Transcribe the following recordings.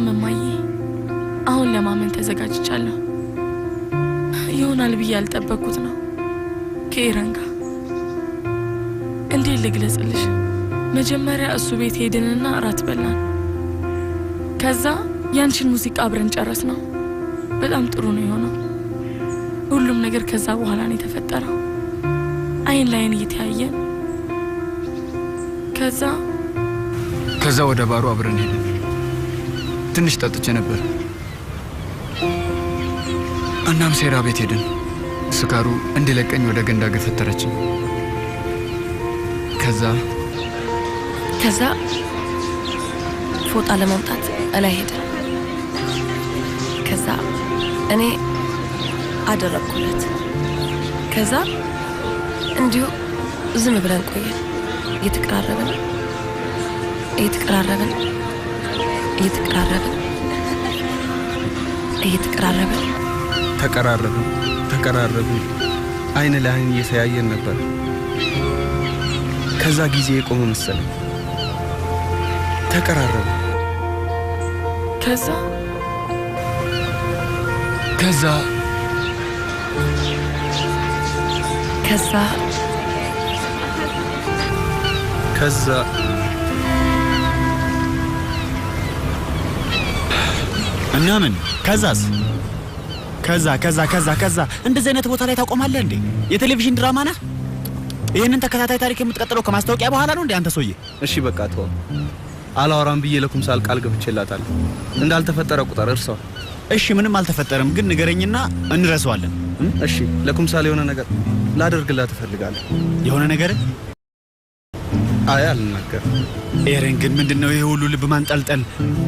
እናም እማዬ አሁን ለማመን ተዘጋጅቻለሁ። ይሆናል ብዬ ያልጠበቅኩት ነው ከኤረን ጋር። እንዴት ልግለጽልሽ? መጀመሪያ እሱ ቤት ሄድንና እራት በላን። ከዛ ያንቺን ሙዚቃ አብረን ጨረስ ነው። በጣም ጥሩ ነው የሆነው። ሁሉም ነገር ከዛ በኋላ ነው የተፈጠረው። አይን ላይን እየተያየን ከዛ ከዛ ወደ ባሩ አብረን ሄድን። ትንሽ ጠጥቼ ነበር። እናም ሴራ ቤት ሄድን። ስካሩ እንዲለቀኝ ወደ ገንዳ ገፈተረችኝ። ከዛ ከዛ ፎጣ ለማምጣት እላይ ሄደ። ከዛ እኔ አደረግኩለት። ከዛ እንዲሁ ዝም ብለን ቆየን። እየተቀራረብን እየተቀራረብን እየተቀራረብን እየተቀራረብን ተቀራረብን ተቀራረብን። አይን ለአይን እየተያየን ነበር። ከዛ ጊዜ የቆመ መሰለኝ። ተቀራረብን። ከዛ ከዛ ከዛ ከዛ እና ምን ከዛስ? ከዛ ከዛ ከዛ ከዛ እንደዚህ አይነት ቦታ ላይ ታቆማለህ እንዴ? የቴሌቪዥን ድራማ ነህ? ይህንን ተከታታይ ታሪክ የምትቀጥለው ከማስታወቂያ በኋላ ነው እንዴ አንተ ሰውዬ? እሺ በቃ ተው። አላወራም ብዬ ለኩምሳል ቃል ገብቼላታለሁ። እንዳልተፈጠረ ቁጠር፣ እርሳው። እሺ ምንም አልተፈጠረም፣ ግን ንገረኝና እንረሳዋለን። እሺ ለኩምሳል የሆነ ነገር ላደርግላት እፈልጋለሁ። የሆነ ነገር? አይ አልናገርም። ኤረን ግን ምንድነው ይሄ ሁሉ ልብ ማንጠልጠል?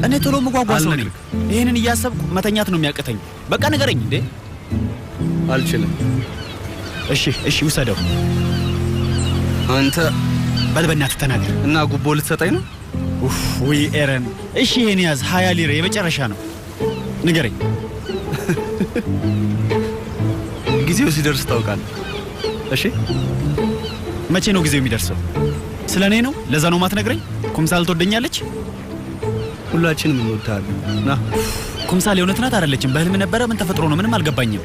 እኔ ቶሎ መጓጓ ሰው ነኝ። ይህንን እያሰብኩ መተኛት ነው የሚያቅተኝ። በቃ ንገረኝ እንዴ። አልችልም። እሺ እሺ ውሰደው። አንተ በል በእናትህ ተናገር። እና ጉቦ ልትሰጠኝ ነው? ኡፍ ውይ ኤረን። እሺ ይሄን ያዝ፣ 20 ሊራ የመጨረሻ ነው። ንገረኝ። ጊዜው ሲደርስ ታውቃለህ። እሺ መቼ ነው ጊዜው የሚደርሰው? ስለ እኔ ነው? ለዛ ነው ማትነግረኝ? ኩምሳል ትወደኛለች? ሁላችንም እንወድሃለን። ና። ኩምሳል የእውነት ናት አይደለችም? በህልም ነበረ? ምን ተፈጥሮ ነው? ምንም አልገባኝም።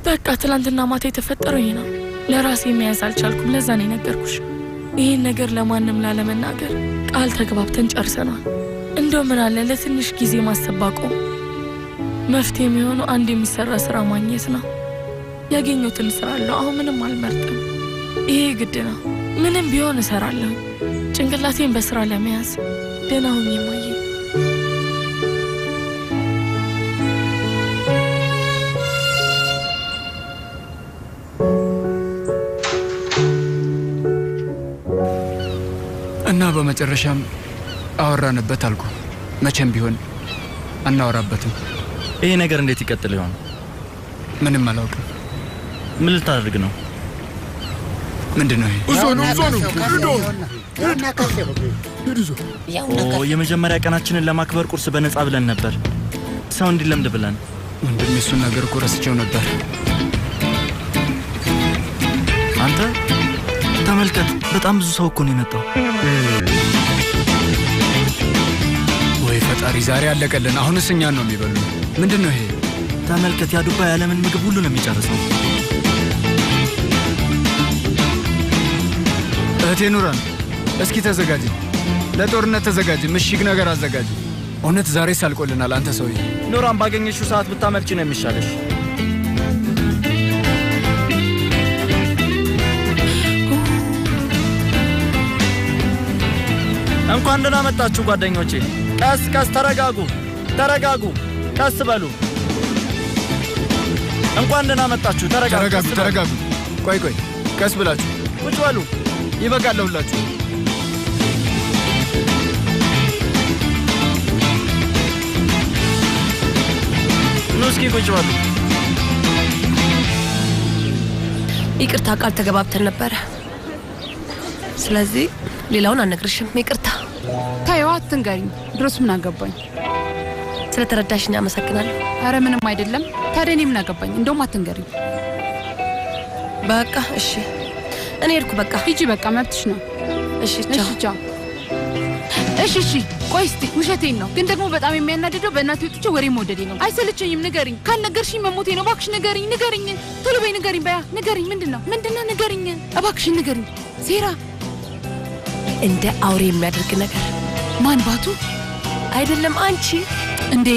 በቃ ትላንትና ማታ የተፈጠረው ይሄ ነው። ለራሴ መያዝ አልቻልኩም። ለዛ ነው የነገርኩሽ። ይህን ነገር ለማንም ላለመናገር ቃል ተግባብተን ጨርሰናል። እንደው ምን አለ ለትንሽ ጊዜ ማሰብ ባቆም። መፍትሄ የሚሆነው አንድ የሚሰራ ስራ ማግኘት ነው። ያገኘሁትን እሰራለሁ። አሁን ምንም አልመርጥም። ይሄ ግድ ነው። ምንም ቢሆን እሰራለሁ። ጭንቅላቴን በስራ ለመያዝ። ደህና ሁኚ እማዬ። እና በመጨረሻም አወራንበት አልኩ። መቼም ቢሆን አናወራበትም። ይሄ ነገር እንዴት ይቀጥል ይሆን? ምንም አላውቅም። ምን ልታደርግ ነው? ምንድን ነው ይሄ? ኦ የመጀመሪያ ቀናችንን ለማክበር ቁርስ በነፃ ብለን ነበር፣ ሰው እንዲለምድ ብለን። ወንድሜ እሱን ነገር እኮ ረስቼው ነበር። አንተ ተመልከት፣ በጣም ብዙ ሰው እኮ ነው የመጣው። ወይ ፈጣሪ፣ ዛሬ አለቀልን። አሁንስ እኛን ነው የሚበሉ። ምንድን ነው ይሄ? ተመልከት፣ ያ ዱባ የዓለምን ምግብ ሁሉ ነው የሚጨርሰው። እህቴ ኑራን፣ እስኪ ተዘጋጂ፣ ለጦርነት ተዘጋጂ፣ ምሽግ ነገር አዘጋጂ። እውነት ዛሬ ሳልቆልናል። አንተ ሰውዬ ኑራን ባገኘሽው ሰዓት ብታመልጪ ነው የሚሻለሽ። እንኳን ደህና መጣችሁ ጓደኞቼ። ቀስ ቀስ ተረጋጉ፣ ተረጋጉ፣ ቀስ በሉ። እንኳን ደህና መጣችሁ። ተረጋጉ፣ ተረጋጉ፣ ተረጋጉ። ቆይ ቆይ፣ ቀስ ብላችሁ ቁጭ በሉ። ይበቃል ለሁላችሁ። ኑ እስኪ ቁጭ በሉ። ይቅርታ ቃል ተገባብተን ነበረ። ስለዚህ ሌላውን አልነግርሽም። ይቅርታ። ታየዋ አትንገሪኝ። ድሮስ ምን አገባኝ? ስለተረዳሽኝ አመሰግናለሁ። አረ ምንም አይደለም። ታዲያ እኔ ምን አገባኝ? እንደውም አትንገሪኝ። በቃ እሺ፣ እኔ ሄድኩ። በቃ ሂጂ። በቃ መብትሽ ነው። እሺ፣ ቻው። እሺ፣ ቻው። እሺ እሺ፣ ቆይ እስቲ ውሸቴን ነው፣ ግን ደግሞ በጣም የሚያናድደው በእናቴ ወጥቼ ወሬ መውደዴ ነው። አይሰለቸኝም። ንገሪኝ፣ ካልነገርሽኝ መሞቴ ነው። እባክሽ ንገሪኝ፣ ንገሪኝ፣ ቶሎ በይ ንገሪኝ፣ በያ ንገሪኝ። ምንድን ነው ምንድን ነው? ንገሪኝ እባክሽ ንገሪኝ። ሴራ እንደ አውሬ የሚያደርግ ነገር ማን? ባቱ አይደለም አንቺ። እንዴ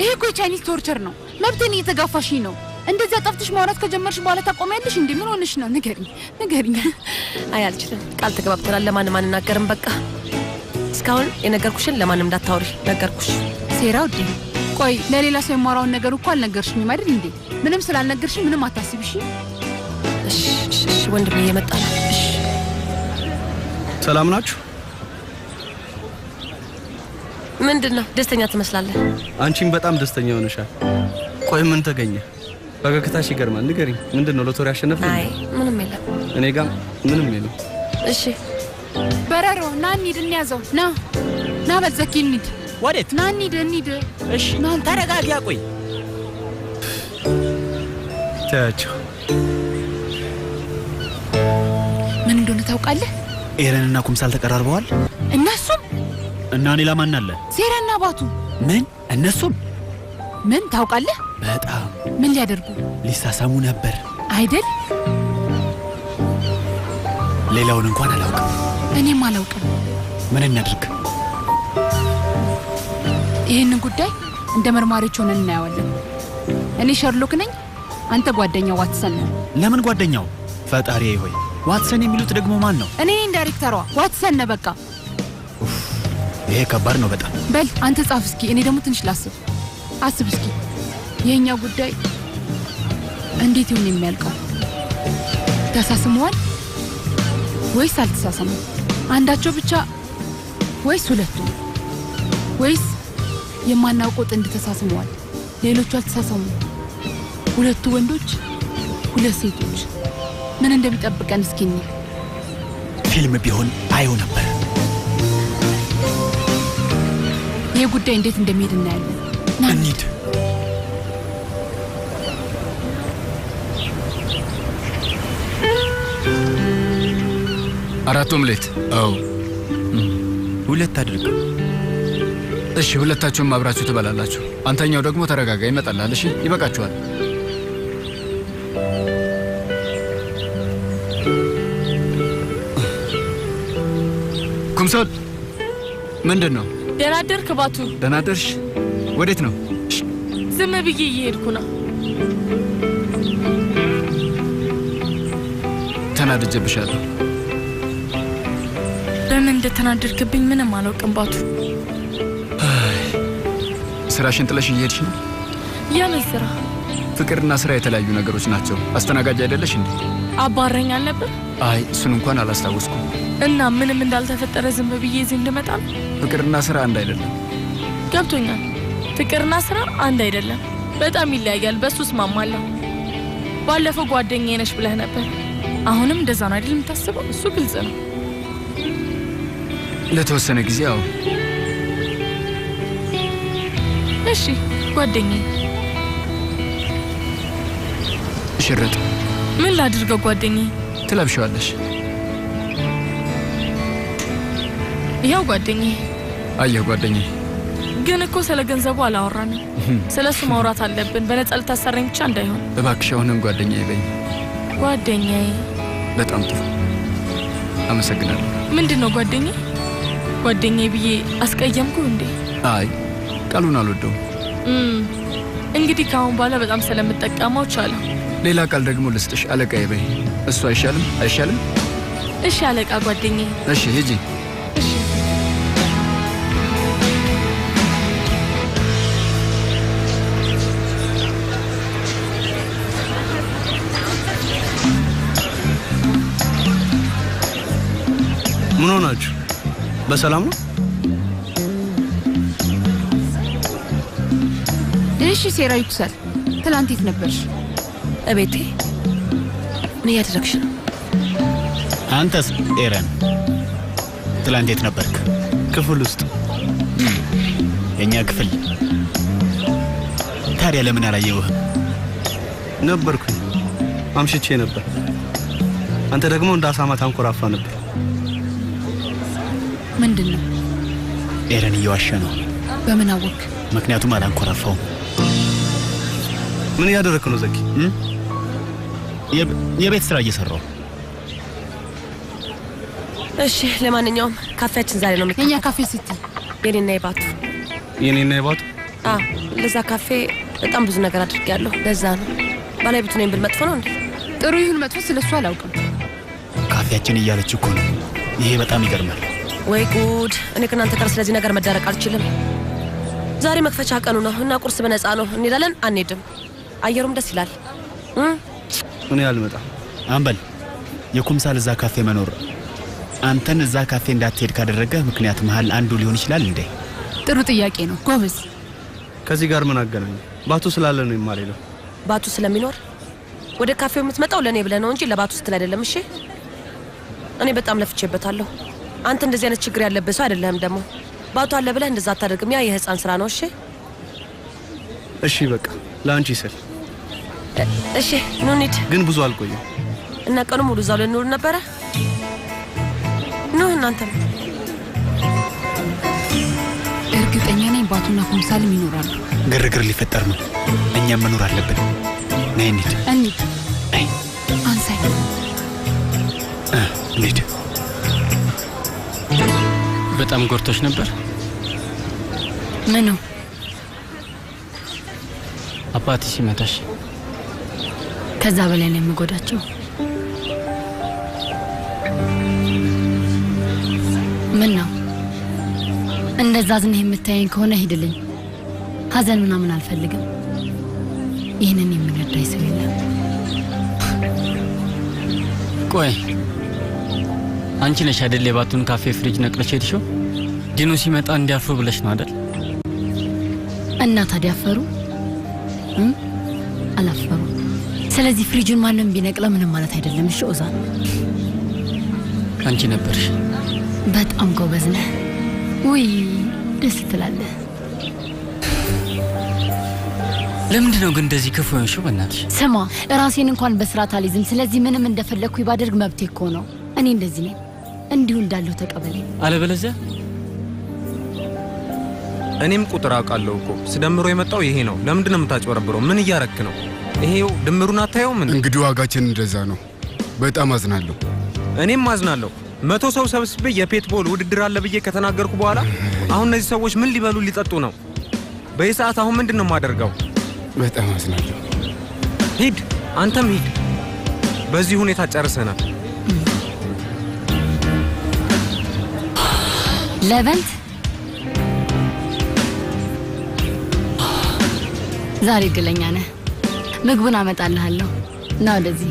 ይሄ እኮ የ Chinese torture ነው። መብቴን እየተጋፋሽኝ ነው። እንደዚያ ጠፍትሽ ማውራት ከጀመርሽ በኋላ ታቆሚያለሽ እንዴ? ምን ሆነሽ ነው? ንገሪኝ፣ ንገሪኝ። አይ አልችልም። ቃል ተገባብተናል። ለማንም አንናገርም። በቃ እስካሁን የነገርኩሽን ለማንም እንዳታወሪ ነገርኩሽ። ሴራ ውዴ፣ ቆይ ለሌላ ሰው የማወራውን ነገር እኮ አልነገርሽኝም አይደል እንዴ? ምንም ስላልነገርሽኝ ምንም አታስቢ እሺ? እሺ እሺ፣ ወንድሜ እየመጣ ነው። እሺ ሰላም ናችሁ? ምንድን ነው ደስተኛ ትመስላለህ? አንቺም በጣም ደስተኛ ሆነሻል። ቆይ ምን ተገኘ? ፈገግታሽ ይገርማል። ንገሪኝ፣ ምንድን ነው ሎተሪ አሸነፍን? አይ ምንም የለም። እኔ ጋር ምንም የለም። እሺ በረሮ ና እንሂድ፣ እንያዘው። ና ና፣ በል ዘኪ እንሂድ። ወዴት? ና እንሂድ፣ እንሂድ። እሺ ተረጋጊ። ቆይ ተያቸው። ምን እንደሆነ ታውቃለህ? ኤረንና ኩምሳል ተቀራርበዋል። እነሱም እና ሌላ ማን አለ? ሴራና ባቱ። ምን? እነሱም ምን ታውቃለህ? በጣም ምን ሊያደርጉ? ሊሳሳሙ ነበር አይደል? ሌላውን እንኳን አላውቅም። እኔም አላውቅም። ምን እናድርግ? ይህንን ጉዳይ እንደ መርማሪዎች ሆነን እናየዋለን። እኔ ሸርሎክ ነኝ፣ አንተ ጓደኛው ዋትሰን ነው። ለምን ጓደኛው? ፈጣሪ ሆይ፣ ዋትሰን የሚሉት ደግሞ ማን ነው? እኔ ዳይሬክተሯ ዋትሰን ነህ። በቃ ይሄ ከባድ ነው በጣም። በል አንተ ጻፍ እስኪ፣ እኔ ደግሞ ትንሽ ላስብ። አስብ እስኪ የኛው ጉዳይ እንዴት ይሆን የሚያልቀው? ተሳስመዋል ወይስ አልተሳሰሙም? አንዳቸው ብቻ ወይስ ሁለቱ? ወይስ የማናውቀው ጥንድ ተሳስመዋል፣ ሌሎቹ አልተሳሰሙም? ሁለቱ ወንዶች፣ ሁለት ሴቶች። ምን እንደሚጠብቀን እስኪ እንይ። ፊልም ቢሆን አየው ነበር። ይህ ጉዳይ እንዴት እንደሚሄድ እናያለን። እንሂድ። አራት ኦምሌት። አዎ ሁለት አድርግ። እሺ፣ ሁለታችሁም አብራችሁ ትበላላችሁ። አንተኛው ደግሞ ተረጋጋ፣ ይመጣልሃል። እሺ፣ ይበቃችኋል። ኩምሳል፣ ምንድን ነው? ደህና አደርክ ባቱ? ደህና አደርሽ። ወዴት ነው? ዝም ብዬ እየሄድኩ ነው። ተናድጄብሻለሁ። በምን እንደተናደድክብኝ ምንም አላውቅም ባቱ። ስራሽን ጥለሽ እየሄድሽ ነው? የምን ስራ? ፍቅርና ስራ የተለያዩ ነገሮች ናቸው። አስተናጋጅ አይደለሽ እንዴ? አባረኝ አልነበር? አይ እሱን እንኳን አላስታወስኩም። እና ምንም እንዳልተፈጠረ ዝም ብዬ እዚህ እንድመጣ ነው? ፍቅርና ስራ አንድ አይደለም። ገብቶኛል። ፍቅርና ስራ አንድ አይደለም፣ በጣም ይለያያል። በሱ እስማማለሁ። ባለፈው ጓደኛዬ ነሽ ብለህ ነበር። አሁንም እንደዛ ነው አይደል የምታስበው? እሱ ግልጽ ነው። ለተወሰነ ጊዜ አዎ። እሺ ጓደኛዬ። ሽርጥ ምን ላድርገው ጓደኛዬ? ትለብሸዋለሽ። ይኸው ጓደኛዬ። አየህ ጓደኛዬ። ግን እኮ ስለ ገንዘቡ አላወራንም። ስለ እሱ ማውራት አለብን። በነፃ ልታሰራኝ ብቻ እንዳይሆን። እባክሽ አሁንም ጓደኛዬ በይኝ። ጓደኛዬ። በጣም ጥሩ አመሰግናለሁ። ምንድን ነው ጓደኛዬ? ጓደኛዬ ብዬ አስቀየምኩ እንዴ? አይ ቃሉን አልወደውም። እንግዲህ ከአሁን በኋላ በጣም ስለምጠቀመው ቻለሁ። ሌላ ቃል ደግሞ ልስጥሽ፣ አለቃዬ በይ። እሱ አይሻልም? አይሻልም? እሺ አለቃ ጓደኛዬ። እሺ ሂጂ። እሺ ምን ሆናችሁ? በሰላም ነው? እሺ ሴራ ይኩሳል፣ ትላንት የት ነበርሽ? እቤቴ። ምን እያደረግሽ ነው? አንተስ ኤረን ትላንት የት ነበርክ? ክፍል ውስጥ። የእኛ ክፍል። ታዲያ ለምን አላየሁህም? ነበርኩኝ፣ አምሽቼ ነበር። አንተ ደግሞ እንደ አሳማ ታንኮራፋ ነበር። ምንድን ነው? ኤረን እየዋሸ ነው። በምን አወክ? ምክንያቱም አላንኮራፋውም። ምን እያደረክ ነው ዘኪ? የቤት ስራ እየሰራው። እሺ፣ ለማንኛውም ካፌያችን ዛሬ ነው የኛ ካፌ ስትል የኔና የባቱ። የኔና የባቱ? አዎ፣ ለዛ ካፌ በጣም ብዙ ነገር አድርጌያለሁ። ለዛ ነው ባለቤቱ ነኝ ብል መጥፎ ነው እንዴ? ጥሩ ይሁን መጥፎ ስለሱ አላውቅም። ካፌያችን እያለች እኮ ነው። ይሄ በጣም ይገርማል። ወይ ጉድ! እኔ ከእናንተ ጋር ስለዚህ ነገር መዳረቅ አልችልም። ዛሬ መክፈቻ ቀኑ ነው እና ቁርስ በነፃ ነው። እንሄዳለን አንሄድም? አየሩም ደስ ይላል። እኔ አልመጣም። አንበል፣ የኩምሳል እዛ ካፌ መኖር አንተን እዛ ካፌ እንዳትሄድ ካደረገ ምክንያት መሃል አንዱ ሊሆን ይችላል እንዴ? ጥሩ ጥያቄ ነው ጎበዝ። ከዚህ ጋር ምን አገናኘ? ባቱ ስላለ ነው የማልሄደው። ባቱ ስለሚኖር ወደ ካፌው የምትመጣው ለእኔ ብለህ ነው እንጂ ለባቱ ስትል አይደለም። እሺ፣ እኔ በጣም ለፍቼበታለሁ። አንተ እንደዚህ አይነት ችግር ያለብህ ሰው አይደለህም። ደግሞ ባቱ አለ ብለህ እንደዛ አታደርግም። ያ የህፃን ስራ ነው። እሺ እሺ፣ በቃ ለአንቺ ስል እሺ፣ ኑ እንሂድ። ግን ብዙ አልቆየም እና ቀኑ ሙሉ እዛው ልንውል ነበረ። ኑ እናንተም። እርግጠኛ ነኝ ባቱና ኩምሳልም ይኖራሉ። ግርግር ሊፈጠር ነው። እኛም መኖር አለብን። ነይ እንሂድ። እንሂድ። አንሳይ። እንሂድ። በጣም ጎርቶሽ ነበር? ምኑ? አባቴ ሲመታሽ። ከዛ በላይ ነው የምጎዳቸው። ምን ነው እንደዛ አዝነህ የምታየኝ ከሆነ ሂድልኝ። ሀዘን ምናምን አልፈልግም። ይህንን የሚረዳኝ ሰው የለም። ቆይ አንቺ ነሽ አይደል የባቱን ካፌ ፍሪጅ ነቅለሽ ሄድሽው? ዲኑ ሲመጣ እንዲያርፉ ብለሽ ነው አይደል? እና ታዲያ አፈሩ? አላፈሩ። ስለዚህ ፍሪጁን ማንም ቢነቅለው ምንም ማለት አይደለም። እሺ ኦዛን፣ አንቺ ነበርሽ። በጣም ጎበዝ ነህ። ውይ ደስ ትላለህ። ለምንድን ነው ግን እንደዚህ ክፉ የሆንሽው? በእናትሽ ስማ፣ ራሴን እንኳን በስርዓት አልይዝም። ስለዚህ ምንም እንደፈለግኩ ባደርግ መብቴ እኮ ነው። እኔ እንደዚህ ነኝ። እንዲሁ እንዳለሁ ተቀበለኝ። አለበለዚያ እኔም ቁጥር አውቃለሁ እኮ ስደምሮ የመጣው ይሄ ነው። ለምንድን ነው የምታጭበረብረው? ምን እያረክ ነው? ይሄው ድምሩን አታየውም እንዴ? እንግዲህ ዋጋችን እንደዛ ነው። በጣም አዝናለሁ። እኔም አዝናለሁ። 100 ሰው ሰብስቤ የፔትቦል ውድድር አለ ብዬ ከተናገርኩ በኋላ አሁን እነዚህ ሰዎች ምን ሊበሉ ሊጠጡ ነው? በዚህ ሰዓት አሁን ምንድን ነው የማደርገው? በጣም አዝናለሁ። ሂድ፣ አንተም ሂድ። በዚህ ሁኔታ ጨርሰናል። ለቨንት ዛሬ እድለኛ ነህ። ምግቡን አመጣልሃለሁ። ና ወደዚህ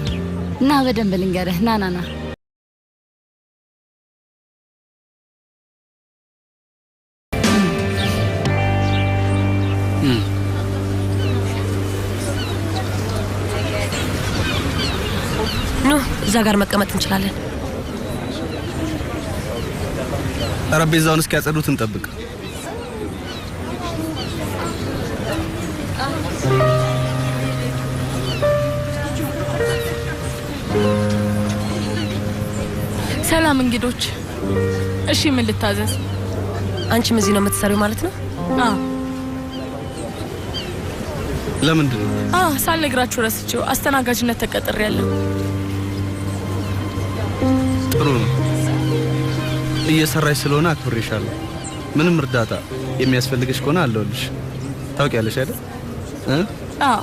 ና፣ በደንብ ልንገርህ። ና ና ና። ኑ እዛ ጋር መቀመጥ እንችላለን። ጠረጴዛውን እስኪያጸዱት እንጠብቅ። ሰላም እንግዶች። እሺ ምን ልታዘዝ? አንቺም እዚህ ነው የምትሰሪው ማለት ነው? አዎ። ለምንድን ነው? ሳልነግራችሁ ረስቼው አስተናጋጅነት ተቀጥሬያለሁ። ጥሩ ነው። እየሰራሽ ስለሆነ አክብሬሻለሁ። ምንም እርዳታ የሚያስፈልግሽ ከሆነ አለሁልሽ። ታውቂያለሽ አይደል? አዎ።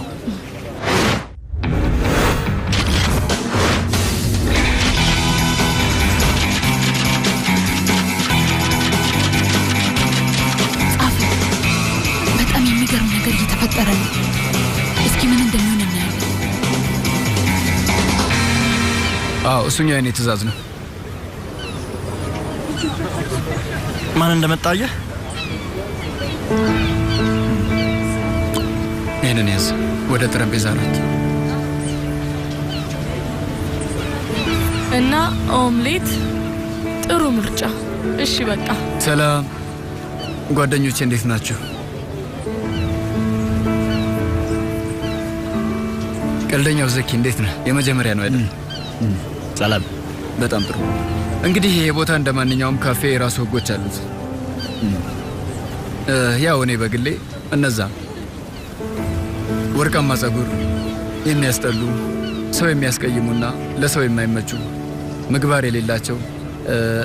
ጻፈ። በጣም የሚገርም ነገር እየተፈጠረ ነው። እስኪ ምን እንደሚሆን እናያለን። አዎ፣ እሱኛው የኔ ትእዛዝ ነው። ማን እንደመጣ አየህ? ይህንን ያዝ። ወደ ጠረጴዛ 4 እና ኦምሌት ጥሩ ምርጫ። እሺ በቃ ሰላም ጓደኞቼ፣ እንዴት ናችሁ? ቀልደኛው ዘኪ እንዴት ነህ? የመጀመሪያ ነው አይደል? ሰላም። በጣም ጥሩ። እንግዲህ ይሄ ቦታ እንደ ማንኛውም ካፌ የራሱ ህጎች አሉት። ያው እኔ በግሌ እነዛ ወርቃማ ጸጉር የሚያስጠሉ፣ ሰው የሚያስቀይሙና ለሰው የማይመቹ፣ ምግባር የሌላቸው፣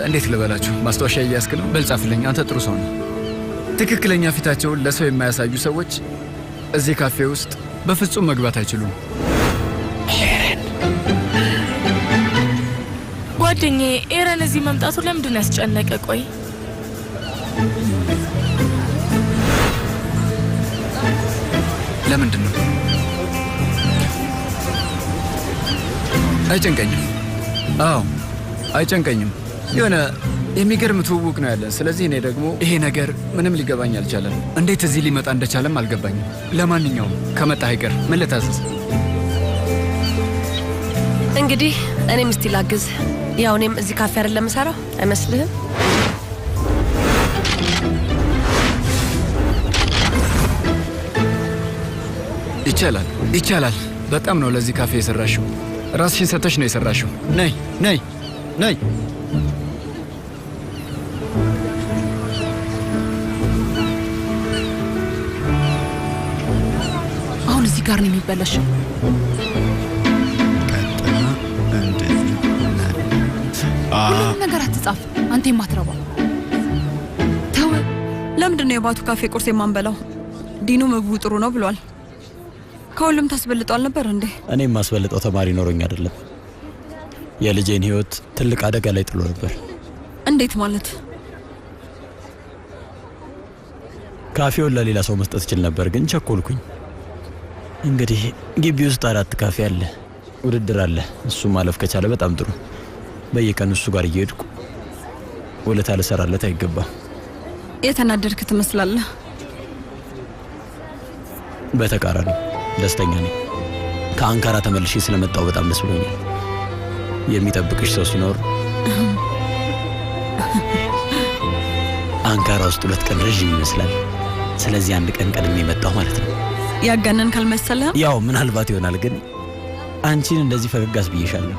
እንዴት ልበላችሁ፣ ማስታወሻ እያስክ ነው? በል ጻፍልኝ። አንተ ጥሩ ሰው ነህ። ትክክለኛ ፊታቸውን ለሰው የማያሳዩ ሰዎች እዚህ ካፌ ውስጥ በፍጹም መግባት አይችሉም። ጓደኛዬ ኤረን እዚህ መምጣቱ ለምንድን ነው ያስጨነቀ? ቆይ ለምንድን ነው? አይጨንቀኝም። አዎ አይጨንቀኝም። የሆነ የሚገርም ትውውቅ ነው ያለን። ስለዚህ እኔ ደግሞ ይሄ ነገር ምንም ሊገባኝ አልቻለም። እንዴት እዚህ ሊመጣ እንደቻለም አልገባኝም። ለማንኛውም ከመጣህ አይቀር ምን ልታዘዝ? እንግዲህ እኔም እስቲ ላግዝ። ያው እኔም እዚህ ካፌ አይደለም የምሰራው፣ አይመስልህም? ይቻላል፣ ይቻላል። በጣም ነው ለዚህ ካፌ የሰራሽው። ራስሽን ሰተሽ ነው የሰራሽው። ነይ ነይ ነይ። አሁን እዚህ ጋር ነው የሚበላሸው። ሁሉንም ነገር አትጻፍ አንተ የማትረባ። ተው። ለምንድን ነው የባቱ ካፌ ቁርስ የማንበላው? ዲኑ ምግቡ ጥሩ ነው ብሏል። ከሁሉም ታስበልጧል ነበር እንዴ? እኔ የማስበልጠው ተማሪ ኖሮኝ አይደለም። የልጄን ህይወት ትልቅ አደጋ ላይ ጥሎ ነበር። እንዴት ማለት? ካፌውን ለሌላ ሰው መስጠት እችል ነበር፣ ግን ቸኮልኩኝ። እንግዲህ ግቢ ውስጥ 4 ካፌ አለ፣ ውድድር አለ። እሱ ማለፍ ከቻለ በጣም ጥሩ። በየቀኑ እሱ ጋር እየሄድኩ ውለታ ልሰራለት አይገባም። የተናደድክ ትመስላለህ። በተቃራኒ ደስተኛ ነኝ። ከአንካራ ተመልሼ ስለመጣሁ በጣም ደስ ብሎኛል። የሚጠብቅሽ ሰው ሲኖር አንካራ ውስጥ 2 ቀን ረዥም ይመስላል። ስለዚህ አንድ ቀን ቀድሜ መጣሁ ማለት ነው። ያጋነን ካልመሰለህም? ያው ምናልባት ይሆናል፣ ግን አንቺን እንደዚህ ፈገግ አስብዬሻለሁ።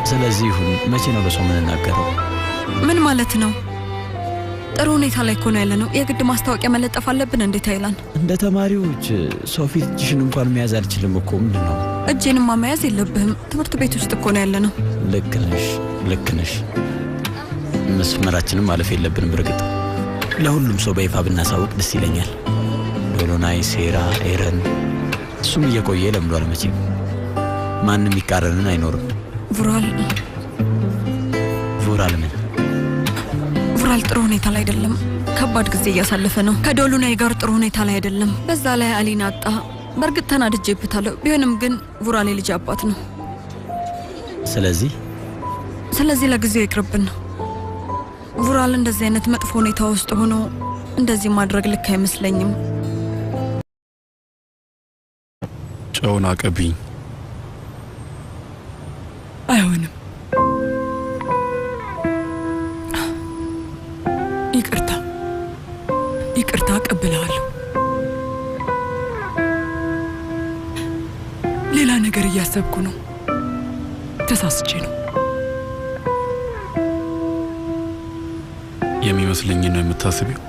ስለዚህ ይሁን። መቼ ነው ለሰው የምንናገረው? ምን ማለት ነው? ጥሩ ሁኔታ ላይ እኮ ነው ያለነው። የግድ ማስታወቂያ መለጠፍ አለብን እንዴ? ታይላንድ እንደ ተማሪዎች ሰው ፊት እጅሽን እንኳን መያዝ አልችልም እኮ። ምንድን ነው? እጄንማ መያዝ የለብህም። ትምህርት ቤት ውስጥ እኮ ነው ያለነው። ልክ ነሽ፣ ልክ ነሽ። መስመራችንም ማለፍ የለብንም። በርግጥ ለሁሉም ሰው በይፋ ብናሳውቅ ደስ ይለኛል። ዶሎናይ፣ ሴራ፣ ኤረን እሱም እየቆየ ለምዷል። መቼም ማንም ይቃረንን አይኖርም። ቡራል ቡራል ምን? ቡራል ጥሩ ሁኔታ ላይ አይደለም። ከባድ ጊዜ እያሳለፈ ነው። ከዶሉናይ ጋር ጥሩ ሁኔታ ላይ አይደለም። በዛ ላይ አሊና አጣ። በእርግጥ ተናድጄበታለሁ። ቢሆንም ግን ቡራል የልጅ አባት ነው። ስለዚህ ለጊዜው ይቅርብን። ቡራል እንደዚህ አይነት መጥፎ ሁኔታ ውስጥ ሆኖ እንደዚህ ማድረግ ልክ አይመስለኝም። ጨውን አቀብኝ። አይሆንም። ይቅርታ ይቅርታ፣ አቀብልሃለሁ። ሌላ ነገር እያሰብኩ ነው። ተሳስቼ ነው። የሚመስለኝ ነው የምታስቢው?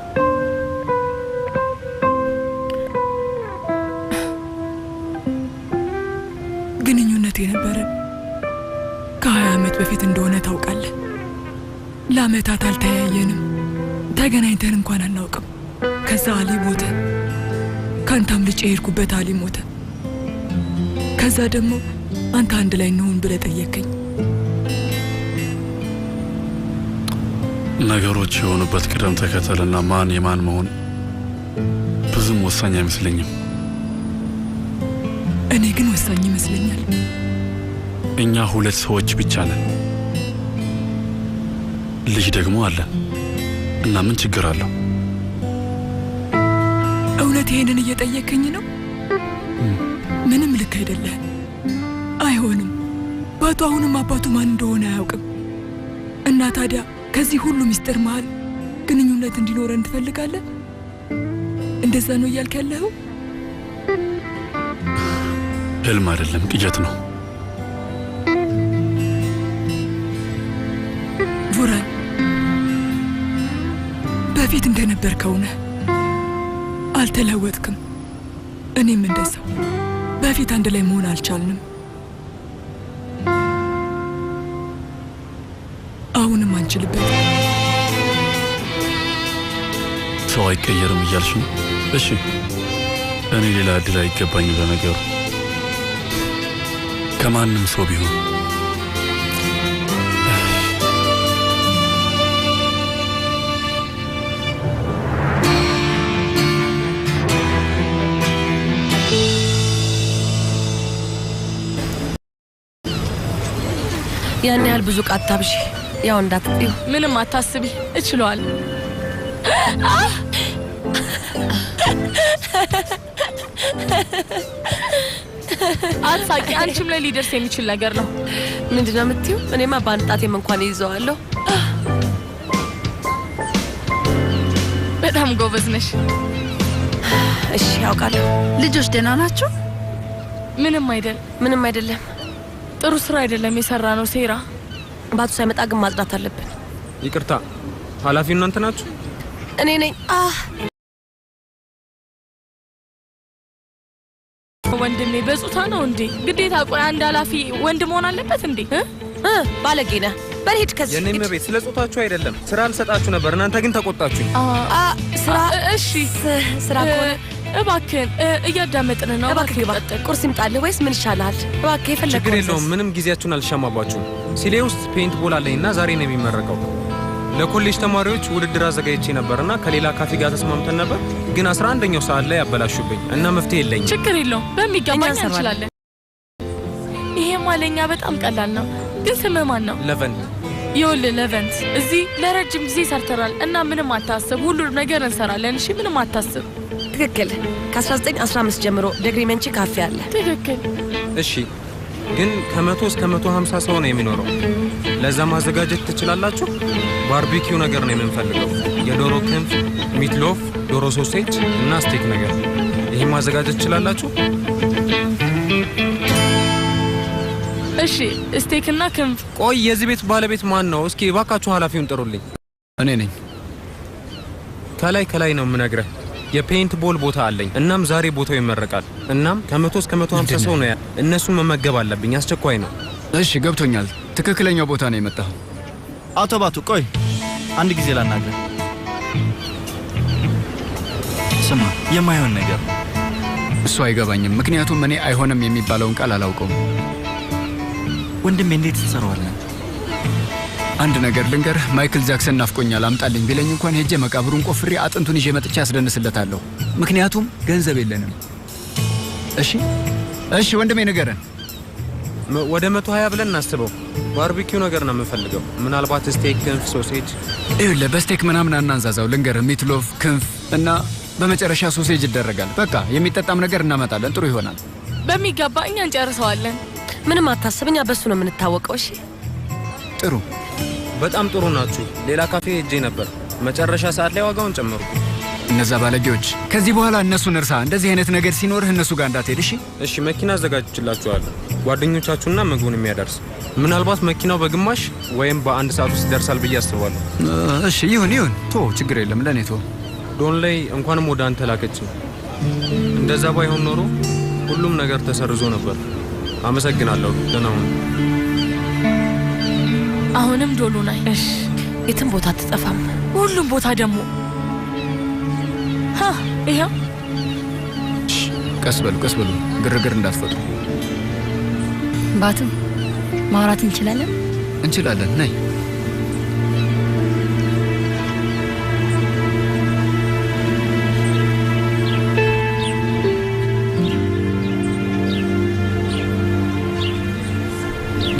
ግንኙነት የነበረን ከ20 ዓመት በፊት እንደሆነ ታውቃለህ። ለዓመታት አልተያየንም፣ ተገናኝተን እንኳን አናውቅም። ከዛ አሊ ሞተ። ካንተ አምልጬ የሄድኩበት አሊ ሞተ። ከዛ ደግሞ አንተ አንድ ላይ እንሁን ብለህ ጠየከኝ። ነገሮች የሆኑበት ቅደም ተከተልና ማን የማን መሆን ብዙም ወሳኝ አይመስለኝም። እኔ ግን ወሳኝ ይመስለኛል። እኛ 2 ሰዎች ብቻ ነን። ልጅ ደግሞ አለን እና ምን ችግር አለው? እውነት ይሄንን እየጠየከኝ ነው? ምንም ልክ አይደለም። አይሆንም። ባቱ አሁንም አባቱ ማን እንደሆነ አያውቅም። እና ታዲያ ከዚህ ሁሉ ሚስጥር መሃል ግንኙነት እንዲኖረን ትፈልጋለህ? እንደዛ ነው እያልክ ያለኸው? ህልም አይደለም፣ ቅዠት ነው። ቡራን፣ እንደነበርከው ነህ፣ አልተለወጥክም። እኔም እንደዛው። በፊት አንድ ላይ መሆን አልቻልንም፣ አሁንም አንችልበትም። ሰው አይቀየርም እያልሽ ነው? እሺ፣ እኔ ሌላ እድል አይገባኝም። ለነገሩ ከማንም ሰው ቢሆን ያን ያህል ብዙ ዕቃ አታብዢ፣ ያው እንዳትጥዩ። ምንም አታስቢ፣ እችለዋለሁ። አትሳቂ፣ አንቺም ላይ ሊደርስ የሚችል ነገር ነው። ምንድን ነው የምትይው? እኔማ በአንድ ጣቴም እንኳን ይዘዋለሁ። በጣም ጎበዝ ነሽ። እሺ፣ ያውቃለሁ። ልጆች ደህና ናቸው? ምንም አይደል፣ ምንም አይደለም። ጥሩ ስራ አይደለም የሰራ ነው ሴራ። ባቱ ሳይመጣ ግን ማጽዳት አለብን። ይቅርታ፣ ኃላፊው እናንተ ናችሁ? እኔ ነኝ። ወንድሜ በጾታ ነው እንዴ? ግዴታ ቆይ፣ አንድ ኃላፊ ወንድ መሆን አለበት እንዴ? ባለጌ ነህ። በል ሂድ ከዚህ። የኔ እመቤት፣ ስለ ጾታችሁ አይደለም ስራ አልሰጣችሁ ነበር፣ እናንተ ግን ተቆጣችሁኝ። ስራ እሺ፣ ስራ ከሆነ እባክህን እያዳመጥን ነው። እባክህ ግባ። ቁርስ ይምጣልህ ወይስ ምን ይሻልሃል? እባክህ የፈለግከውን ችግር የለውም። ምንም ጊዜያችሁን አልሻማባችሁም። ሲሌ ውስጥ paintball አለኝና ዛሬ ነው የሚመረቀው። ለኮሌጅ ተማሪዎች ውድድር አዘጋጅቼ ነበርና ከሌላ ካፌ ጋር ተስማምተን ነበር፣ ግን 11ኛው ሰዓት ላይ አበላሹብኝ እና መፍትሄ የለኝም። ችግር የለውም፣ በሚገባ እኛ እንችላለን። ይሄማ ለእኛ በጣም ቀላል ነው። ግን ስምህ ማን ነው? ለቨንት። ይኸውልህ ለቨንት፣ እዚህ ለረጅም ጊዜ ሰርተናል እና ምንም አታስብ፣ ሁሉንም ነገር እንሰራለን። እሺ፣ ምንም አታስብ። ትክክል። ከ1915 ጀምሮ ደግሪመንቺ ካፌ አለ። ትክክል። እሺ፣ ግን ከ100 እስከ 150 ሰው ነው የሚኖረው። ለዛ ማዘጋጀት ትችላላችሁ? barbecue ነገር ነው የምንፈልገው። የዶሮ ክንፍ፣ meatloaf፣ ዶሮ sausage እና steak ነገር። ይሄን ማዘጋጀት ትችላላችሁ? እሺ፣ steak እና ክንፍ። ቆይ የዚህ ቤት ባለቤት ማን ነው? እስኪ እባካችሁ ኃላፊውን ጥሩልኝ። እኔ ነኝ። ከላይ ከላይ ነው የምነግረህ። የ paintball ቦታ አለኝ። እናም ዛሬ ቦታው ይመረቃል። እናም ከ100 እስከ 150 ሰው ነው። እነሱን መመገብ አለብኝ። አስቸኳይ ነው። እሺ፣ ገብቶኛል። ትክክለኛው ቦታ ነው የመጣው። አቶ ባቱ ቆይ አንድ ጊዜ ላናግርህ። ስማ፣ የማይሆን ነገር እሱ አይገባኝም። ምክንያቱም እኔ አይሆንም የሚባለውን ቃል አላውቀውም። ወንድሜ እንዴት ትሰራዋለህ? አንድ ነገር ልንገርህ፣ ማይክል ጃክሰን ናፍቆኛል አምጣልኝ ቢለኝ እንኳን ሄጄ መቃብሩን ቆፍሬ አጥንቱን ይዤ መጥቼ አስደንስለታለሁ። ምክንያቱም ገንዘብ የለንም። እሺ እሺ ወንድሜ ንገረን። ወደ 120 ብለን እናስበው። barbecue ነገር ነው የምፈልገው። ምናልባት steak፣ ክንፍ፣ sausage። ይኸውልህ በ steak ምናምን አናንዛዛው። ልንገርህ፣ meatloaf፣ ክንፍ እና በመጨረሻ sausage ይደረጋል። በቃ የሚጠጣም ነገር እናመጣለን። ጥሩ ይሆናል። በሚገባ እኛ እንጨርሰዋለን። ምንም አታስብ፣ እኛ በሱ ነው የምንታወቀው። እሺ ጥሩ፣ በጣም ጥሩ ናችሁ። ሌላ ካፌ ሄጄ ነበር። መጨረሻ ሰዓት ላይ ዋጋውን ጨመሩ። እነዛ ባለጌዎች። ከዚህ በኋላ እነሱን እርሳ። እንደዚህ አይነት ነገር ሲኖርህ እነሱ ጋር እንዳትሄድ። እሺ እሺ። መኪና አዘጋጅቼላችኋለሁ፣ ጓደኞቻችሁና ምግቡን የሚያደርስ። ምናልባት መኪናው በግማሽ ወይም በአንድ ሰዓት ውስጥ ይደርሳል ብዬ አስባለሁ። እሺ ይሁን ይሁን፣ ቶ ችግር የለም ለእኔ ቶ። ዶን ላይ እንኳንም ወደ አንተ ላከችኝ። እንደዛ ባይሆን ኖሮ ሁሉም ነገር ተሰርዞ ነበር። አመሰግናለሁ። ደህና ሁኑ። አሁንም ዶሉ ናይ። እሺ የትም ቦታ አትጠፋም። ሁሉም ቦታ ደግሞ ይኸው። ቀስ በሉ ቀስ በሉ፣ ግርግር እንዳትፈጥሩ። ባቱ ማውራት እንችላለን? እንችላለን። ነይ።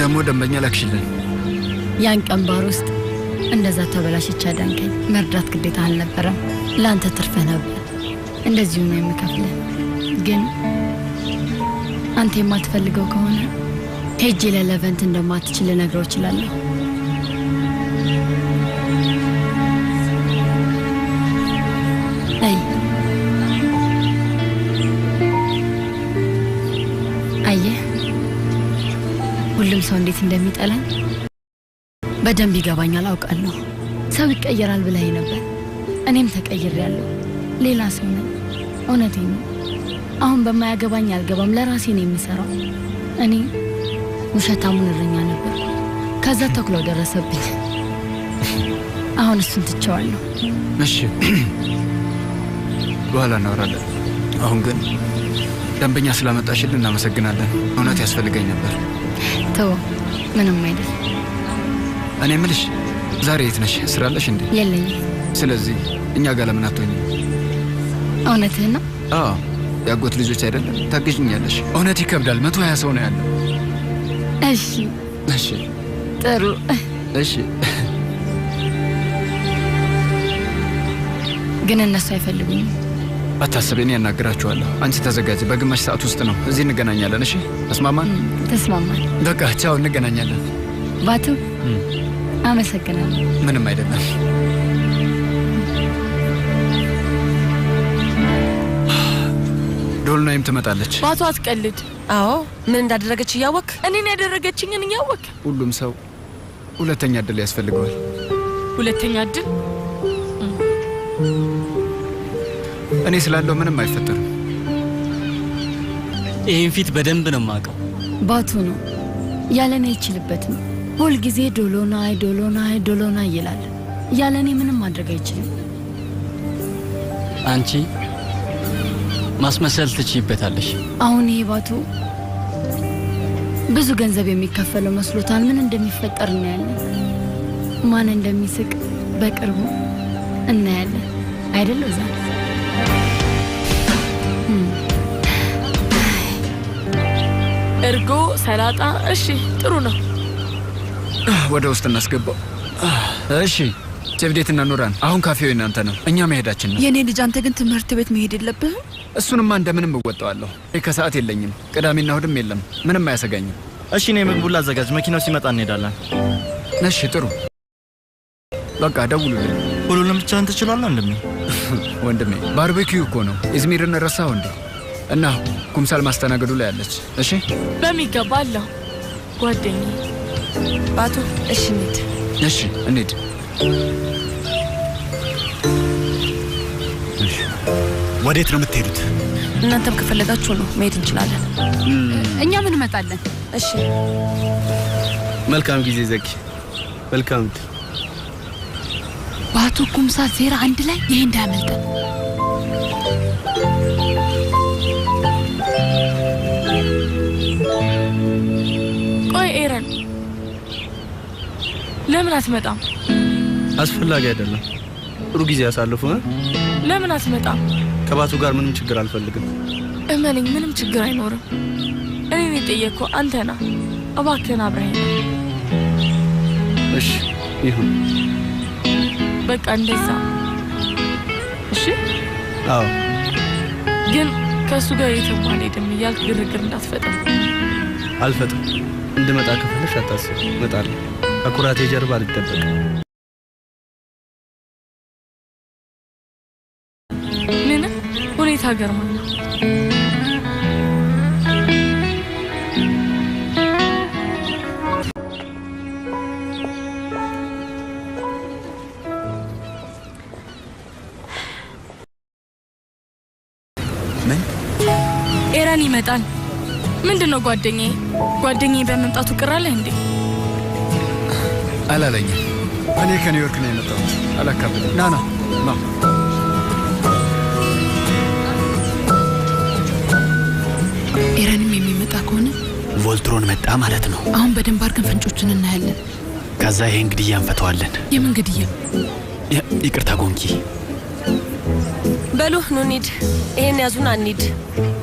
ደግሞ ደንበኛ ላክሽልን። ያን ቀን ባር ውስጥ እንደዛ ተበላሽቼ አዳንከኝ። መርዳት ግዴታ አልነበረም። ለአንተ ትርፍህ ነበር። እንደዚሁ ነው የምከፍልህ። ግን አንተ የማትፈልገው ከሆነ ሄጄ ለለቨንት እንደማትችል ልነግረው እችላለሁ። አይ አየህ፣ ሁሉም ሰው እንዴት እንደሚጠላኝ በደንብ ይገባኛል፣ አውቃለሁ። ሰው ይቀየራል ብለኸኝ ነበር። እኔም ተቀይሬያለሁ። ሌላ ሰው ነኝ። እውነቴን ነው። አሁን በማያገባኝ አልገባም። ለራሴ ነው የምሰራው። እኔ ውሸታሙን እረኛ ነበርኩ። ከዛ ተኩላው ደረሰብኝ። አሁን እሱን ትቼዋለሁ። እሺ፣ በኋላ እናወራለን። አሁን ግን ደንበኛ ስላመጣሽልን እናመሰግናለን። እውነት ያስፈልገኝ ነበር። ተው፣ ምንም አይደል። እኔ ምልሽ ዛሬ የት ነሽ? ስራ አለሽ እንዴ? የለኝም። ስለዚህ እኛ ጋር ለምን አትሆኝም? እውነትህን ነው? አዎ፣ የአጎት ልጆች አይደለም? ታግዥኛለሽ። እውነት ይከብዳል። 120 ሰው ነው ያለው። እሺ፣ እሺ፣ ጥሩ። እሺ። ግን እነሱ አይፈልጉኝም። አታስቢ፣ እኔ ያናግራችኋለሁ። አንቺ ተዘጋጅ። በግማሽ ሰዓት ውስጥ ነው እዚህ እንገናኛለን። እሺ፣ ተስማማን? ተስማማን። በቃ ቻው፣ እንገናኛለን። ባቱ፣ አመሰግናለሁ። ምንም አይደለም። ዶልናይም ትመጣለች። ባቱ አትቀልድ። አዎ፣ ምን እንዳደረገች እያወክ፣ እኔን ያደረገችኝን እያወክ። ሁሉም ሰው ሁለተኛ እድል ያስፈልገዋል። ሁለተኛ እድል? እኔ ስላለው ምንም አይፈጠርም። ይህን ፊት በደንብ ነው የማውቀው። ባቱ ነው ያለኔ አይችልበትም። ሁልጊዜ ዶሎናይ ዶሎናይ ዶሎናይ ይላል። ያለኔ ምንም ማድረግ አይችልም። አንቺ ማስመሰል ትችይበታለሽ። አሁን ይሄ ባቱ ብዙ ገንዘብ የሚከፈለው መስሎታል። ምን እንደሚፈጠር እናያለን። ማን እንደሚስቅ በቅርቡ እናያለን። አይደል ዛሬ? እርጎ፣ ሰላጣ። እሺ ጥሩ ነው። ወደ ውስጥ እናስገባው። እሺ ጀብዴትና ኑራን፣ አሁን ካፌው የእናንተ ነው፣ እኛ መሄዳችን ነው። የኔ ልጅ፣ አንተ ግን ትምህርት ቤት መሄድ የለብህም። እሱንማ እንደምንም እወጣዋለሁ። ከሰዓት የለኝም፣ ቅዳሜና እሁድም የለም። ምንም አያሰጋኝም። እሺ እኔ ምግቡን ላዘጋጅ፣ መኪናው ሲመጣ እንሄዳለን። እሺ ጥሩ። በቃ ደውሉልኝ። ሁሉንም ብቻህን ትችላለህ ወንድሜ? ወንድሜ ባርቤኪው እኮ ነው። ኢዝሚርን ረሳኸው እንዴ? እና ኩምሳል ማስተናገዱ ላይ አለች። እሺ በሚገባ አለሁ ጓደኛዬ። ባቱ፣ እሺ እንሂድ። እሺ እንሂድ። ወዴት ነው የምትሄዱት? እናንተም ከፈለጋችሁ ነው መሄድ እንችላለን። እኛም እንመጣለን። እሺ መልካም ጊዜ ዘኪ። መልካም ዕድል። ባቱ፣ ኩምሳል፣ ዜራ አንድ ላይ ይሄ እንዳያመልጠን። ቆይ ኤረን ለምን አትመጣም? አስፈላጊ አይደለም። ጥሩ ጊዜ ያሳልፉ። ለምን አትመጣም? ከባቱ ጋር ምንም ችግር አልፈልግም። እመነኝ፣ ምንም ችግር አይኖርም። እኔን የጠየቅኩህ አንተ ና፣ እባክህን አብረኸኝ ና። እሺ ይሁን። በቃ እንደዛ። እሺ። አዎ። ግን ከእሱ ጋር የትም አልሄድም እያልክ ግርግር እንዳትፈጥር። አልፈጥም። እንድመጣ ከፈለግሽ አታስቢ፣ እመጣለሁ። ከኩራቴ ጀርባ አልደበቅም። ምንም ሁኔታ ገርሞኝ ነው። ምን? ኤረን ይመጣል። ምንድን ነው ጓደኛዬ? ጓደኛዬ በመምጣቱ ቅር አለህ እንዴ? አላለኝም። እኔ ከኒውዮርክ ነው የመጣሁት። አላካብድም። ና ና ና። ኤረንም የሚመጣ ከሆነ ቮልትሮን መጣ ማለት ነው። አሁን በደንብ አድርገን ፍንጮችን እናያለን። ከዛ ይሄን ግድያ እንፈተዋለን። የምን ግድያ? ይቅርታ ጎንኪ። በሉ ኑ እንሂድ። ይሄን ያዙና እንሂድ።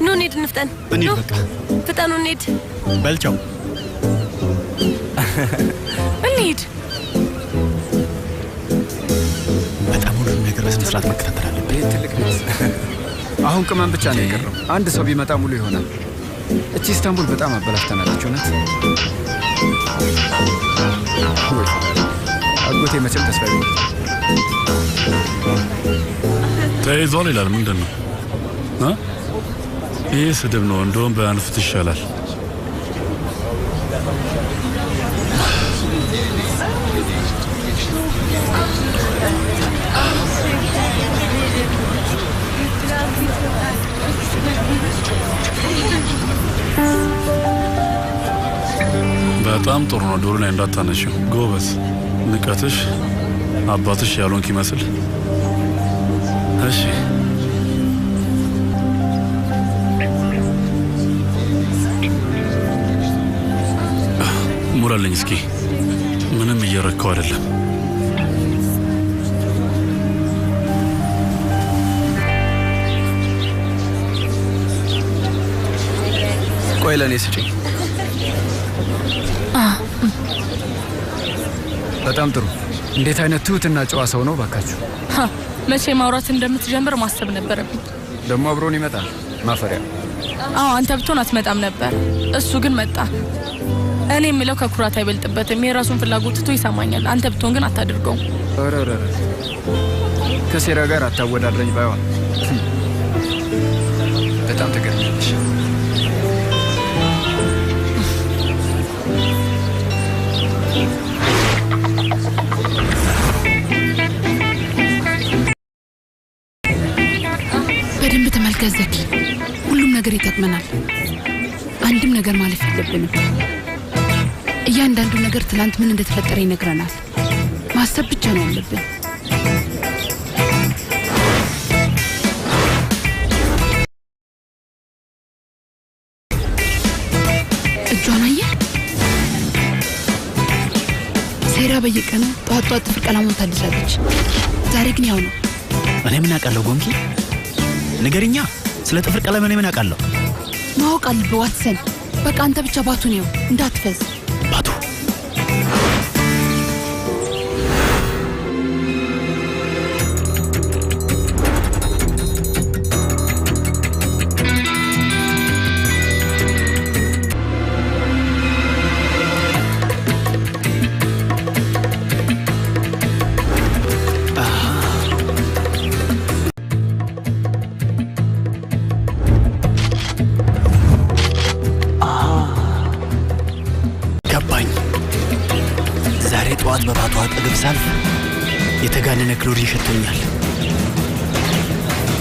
ኑ እንሂድ፣ እንፍጠን። እንሂድ፣ በቃ ፍጠኑ፣ እንሂድ። በልቻው እንሂድ። በጣም ሁሉም ነገር በስነ ስርዓት መከታተል አለብን። ይህ ትልቅ ቤት አሁን ቅመም ብቻ ነው የቀረው። አንድ ሰው ቢመጣ ሙሉ ይሆናል። እቺ ኢስታንቡል በጣም አበላሽተናለች። እውነት ወይ አጎቴ መቼም ተስፋ ይቆርጥ ተይዟል ይላል። ምንድን ነው ይህ? ስድብ ነው። እንደውም በአንፍት ይሻላል። በጣም ጥሩ ነው። ዶሮ ላይ እንዳታነሺው። ጎበዝ። ንቀትሽ አባትሽ ያልሆንክ ይመስል። እሺ ሙላልኝ እስኪ። ምንም እየረካው አይደለም። ቆይ ለእኔ ስጪኝ። በጣም ጥሩ። እንዴት አይነት ትሁትና ጨዋ ሰው ነው ባካችሁ። መቼ ማውራት እንደምትጀምር ማሰብ ነበረብኝ። ደግሞ አብሮን ይመጣል። ማፈሪያ። አዎ አንተ ብትሆን አትመጣም ነበር። እሱ ግን መጣ። እኔ የምለው ከኩራት አይበልጥበትም። የራሱን ፍላጎት ትቶ ይሰማኛል። አንተ ብትሆን ግን አታድርገውም። ኧረ ኧረ ከሴራ ጋር አታወዳድረኝ ባይሆን። በጣም ትገርሚያለሽ። በደንብ ተመልከት ዘኪ። ሁሉም ነገር ይጠቅመናል። አንድም ነገር ማለፍ የለብንም። እያንዳንዱ ነገር ትላንት ምን እንደተፈጠረ ይነግረናል። ማሰብ ብቻ ነው ያለብን። እጇን አየህ? ሴራ በየቀኑ ጠዋት ጠዋት ጥፍር ቀለሟን ታድሳለች። ዛሬ ግን ያው ነው። እኔ ምን አውቃለሁ ጎንኪ? ንገሪኛ። ስለ ጥፍር ቀለም እኔ ምን አውቃለሁ? ማወቅ አለብህ ዋትሰን። በቃ አንተ ብቻ ባቱን ይኸው እንዳትፈዝ። ባቱ ገባኝ። ዛሬ ጠዋት በባቱ አጠገብ ሳልፍ የተጋነነ ክሎሪን ሸቶኛል።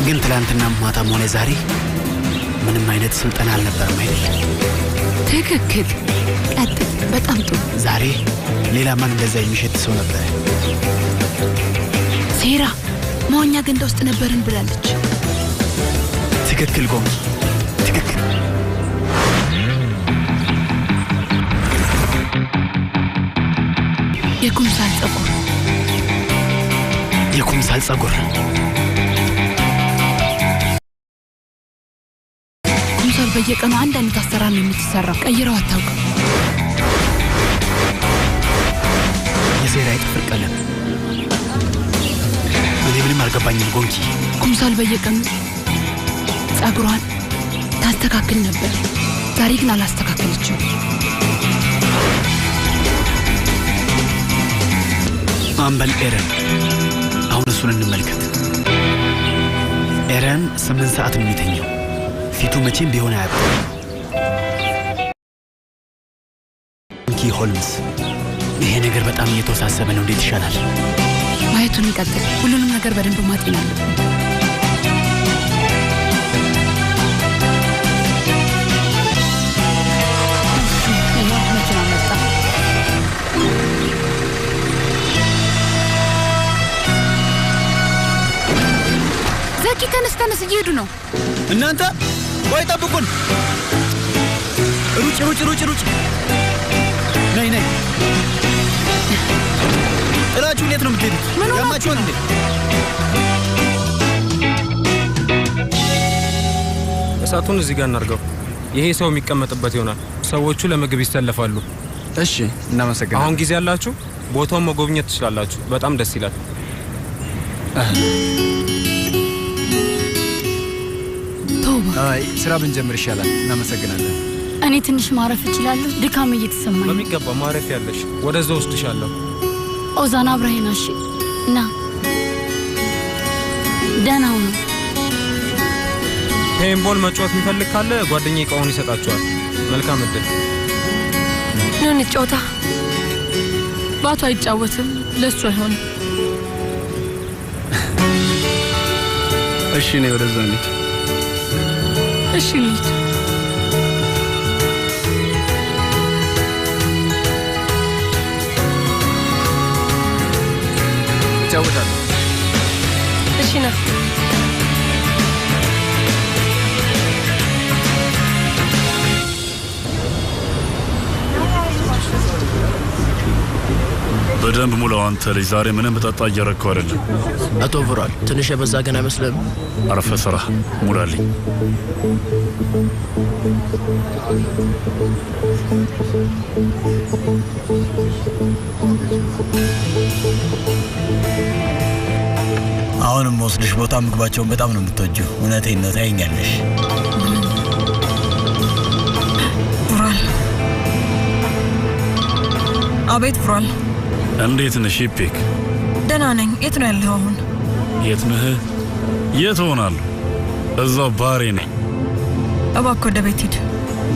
ግን ትላንትና ማታም ሆነ ዛሬ ምንም አይነት ስልጠና አልነበረም አይደል? ትክክል። ቀጥል። በጣም ጥሩ። ዛሬ ሌላ ማን እንደዛ የሚሸት ሰው ነበረ? ሴራ መዋኛ ገንዳ ውስጥ ነበርን ብላለች። ትክክል ጎንኪ፣ ትክክል። የኩምሳል ጸጉር፣ የኩምሳል ጸጉር። ኩምሳል በየቀኑ አንድ አይነት አሰራር ነው የምትሰራው። ቀይረው አታውቅም። የሴራ የጥፍር ቀለም። እኔ ምንም አልገባኝም ጎንኪ። ኩምሳል በየቀኑ ጸጉሯን ታስተካክል ነበር። ዛሬ ግን አላስተካከለችም። አምበል ኤረን፣ አሁን እሱን እንመልከት። ኤረን 8 ሰዓት ነው የሚተኛው። ፊቱ መቼም ቢሆን አያጥም። ጎንኪ ሆልምስ፣ ይሄ ነገር በጣም እየተወሳሰበ ነው። እንዴት ይሻላል? ማየቱን እንቀጥል። ሁሉንም ነገር በደንብ ማጤን አለብን። ይኸው መኪና መጣ። ዘኪ ተነስ፣ ተነስ፣ እየሄዱ ነው። እናንተ ቆይ ጠብቁን። ሩጭ ሩጭ ሩጭ ሩጭ። ነይ ነይ። ጥላችሁ እንዴት ነው የምትሄዱት? ያማችኋል እንዴ? እሳቱን እዚህ ጋር እናርገው። ይሄ ሰው የሚቀመጥበት ይሆናል። ሰዎቹ ለምግብ ይሰለፋሉ። እሺ፣ እናመሰግናለን። አሁን ጊዜ ያላችሁ ቦታውን መጎብኘት ትችላላችሁ። በጣም ደስ ይላል። አይ ስራ ብንጀምር ይሻላል። እናመሰግናለን። እኔ ትንሽ ማረፍ እችላለሁ? ድካም እየተሰማኝ ነው። በሚገባ ማረፍ ያለሽ። ወደዛ ወስድሻለሁ። ኦዛን አብረኸኝ ና። እሺ ና። ደህና ሁኑ። Paintball መጫወት የሚፈልግ ካለ ጓደኛዬ እቃውን ይሰጣችኋል። መልካም እድል። ኑ እንጫወታ። ባቱ አይጫወትም፣ ለሱ አይሆንም። እሺ እኔ ወደዛ እንሂድ። እሺ እንሂድ። እጫወታለሁ። እሺ ና። በደንብ ሙላው አንተ ልጅ። ዛሬ ምንም ብጠጣ እየረከው አይደለም። አቶ ቡራል ትንሽ የበዛ ግን አይመስልም? አረፈ ስራ ሙላልኝ። አሁንም ወስድሽ ቦታ ምግባቸውን በጣም ነው የምትወጂው። እውነቴን ነው፣ ታይኛለሽ። ቡራል። አቤት ቡራል። እንዴት ነሽ ኢፔክ? ደህና ነኝ። የት ነው ያለኸው አሁን? የት ነህ? የት እሆናለሁ? እዛው ባሬ ነኝ። እባክህ ወደ ቤት ሂድ።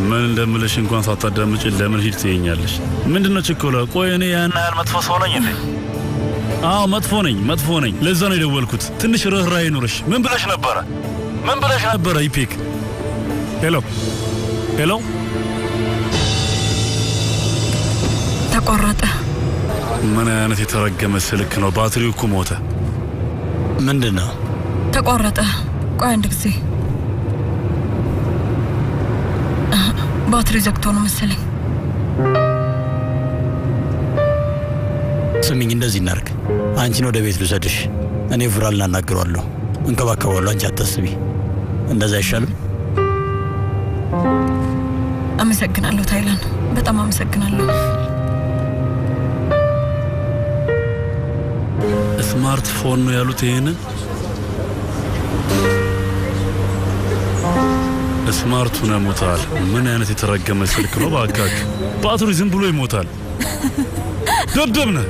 ምን እንደምልሽ እንኳን ሳታዳምጪ ለምን ሂድ ትይኛለሽ? ምንድነው ችኮላ? ቆይ እኔ ያን ያህል መጥፎ ሰው ነኝ እንዴ? አዎ መጥፎ ነኝ፣ መጥፎ ነኝ። ለዛ ነው የደወልኩት። ትንሽ ርኅራኄ ይኑርሽ። ምን ብለሽ ነበረ? ምን ብለሽ ነበረ ኢፔክ? Hello hello፣ ተቋረጠ። ምን አይነት የተረገመ ስልክ ነው? ባትሪው እኮ ሞተ። ምንድን ነው? ተቋረጠ። ቆይ አንድ ጊዜ፣ ባትሪ ዘግቶ ነው መሰለኝ። ስሚኝ፣ እንደዚህ እናርግ። አንቺን ወደ ቤት ልውሰድሽ። እኔ ቡራልን አናግረዋለሁ፣ እንከባከበዋለሁ። አንቺ አታስቢ። እንደዛ አይሻልም? አመሰግናለሁ ታይላን፣ በጣም አመሰግናለሁ። ስማርትፎን ነው ያሉት። ይሄንን smart ኡ ነው ሞታል። ምን አይነት የተረገመ ስልክ ነው ባካችሁ! ባትሪ ዝም ብሎ ይሞታል። ደደብ ነህ።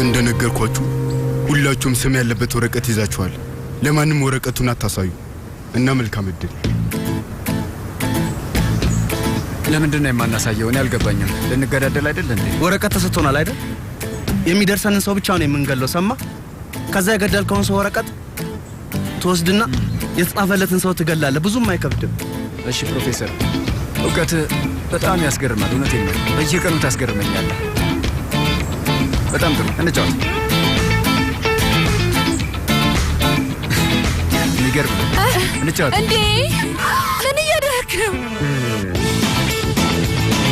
እንደነገርኳችሁ ሁላችሁም ስም ያለበት ወረቀት ይዛችኋል። ለማንም ወረቀቱን አታሳዩ እና መልካም እድል። ለምንድን ነው የማናሳየው? እኔ አልገባኝም። ልንገዳደል አይደል እንዴ? ወረቀት ተሰጥቶናል አይደል? የሚደርሰንን ሰው ብቻ ነው የምንገለው። ሰማ? ከዛ የገደልከውን ሰው ወረቀት ትወስድና የተጻፈለትን ሰው ትገላለህ። ብዙም አይከብድም። እሺ ፕሮፌሰር፣ እውቀት በጣም ያስገርማል። እውነቴን ነው። በየቀኑ ታስገርመኛለህ። በጣም ጥሩ፣ እንጫወት። የሚገርም ነው። እንጫወት። እንዴ ምን እያደረክ ነው?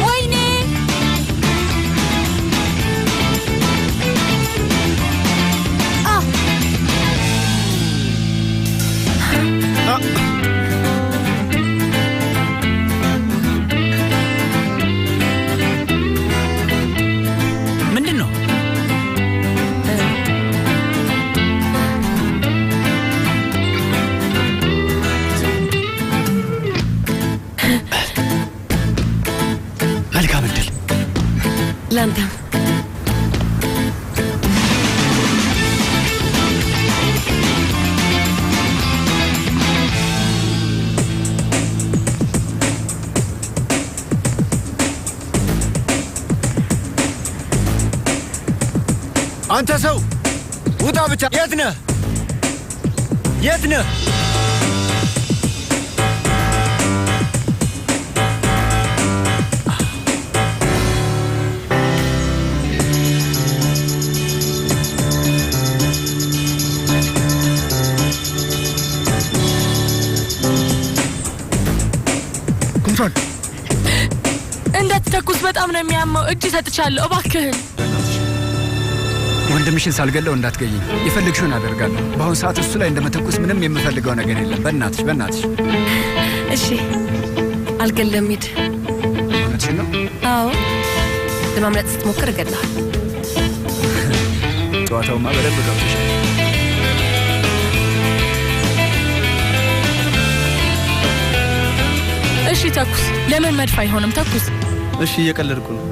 ወይኔ ምንድን ነው? መልካም እድል ለአንተም። አንተ ሰው ውጣ ብቻ። የት ነህ? የት ነህ? ኩምሳል እንዳትተኩስ፣ በጣም ነው የሚያመው። እጅ ሰጥቻለሁ፣ እባክህን። ወንድምሽን ሳልገለው እንዳትገይኝ። የፈለግሽውን አደርጋለሁ። በአሁኑ ሰዓት እሱ ላይ እንደመተኩስ ምንም የምፈልገው ነገር የለም። በእናትሽ በእናትሽ። እሺ አልገለም። ሂድ። እውነትሽን ነው? አዎ፣ ለማምለጥ ስትሞክር እገድልሃለሁ። ጨዋታውማ በደንብ ገብቶሻል። እሺ ተኩስ። ለምን መድፍ አይሆንም? ተኩስ። እሺ እየቀለድኩ ነው።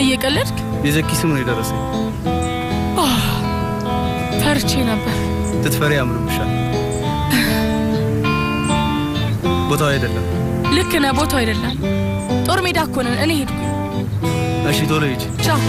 እየቀለድክ? የዘኪ ስም ነው የደረሰኝ። ኦህ፣ ፈርቼ ነበር። ስትፈሪ ያምርብሻል። ቦታው አይደለም። ልክ ነህ፣ ቦታው አይደለም። ጦር ሜዳ እኮ ነን። እኔ ሄድኩ። እሺ ቶሎ ሂጂ። ቻው።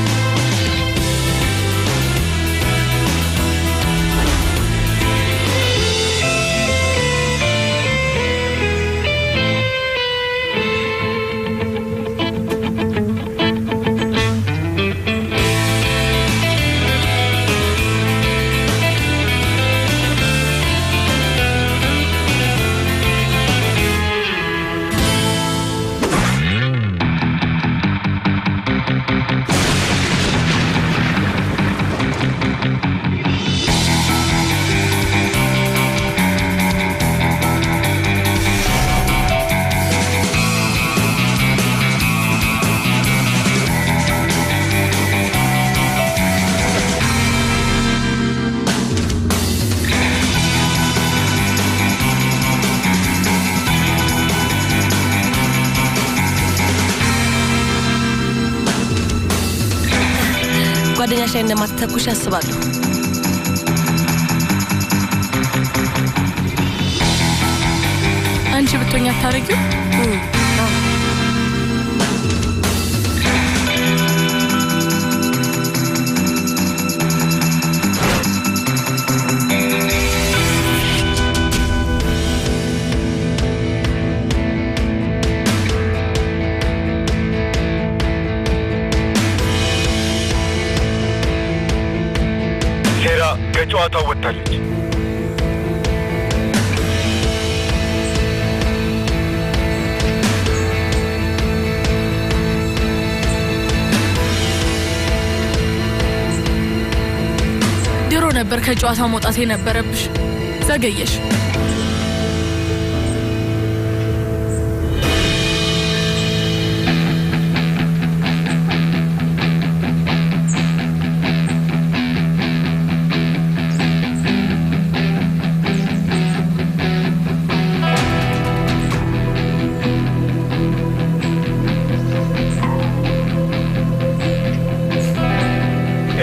ጓደኛሽ ላይ እንደማትተኩሽ አስባለሁ። አንቺ ብትሆኚ አታረጊው? ሴራ ከጨዋታው ወጥታለች። ድሮ ነበር ከጨዋታው መውጣት የነበረብሽ። ዘገየሽ።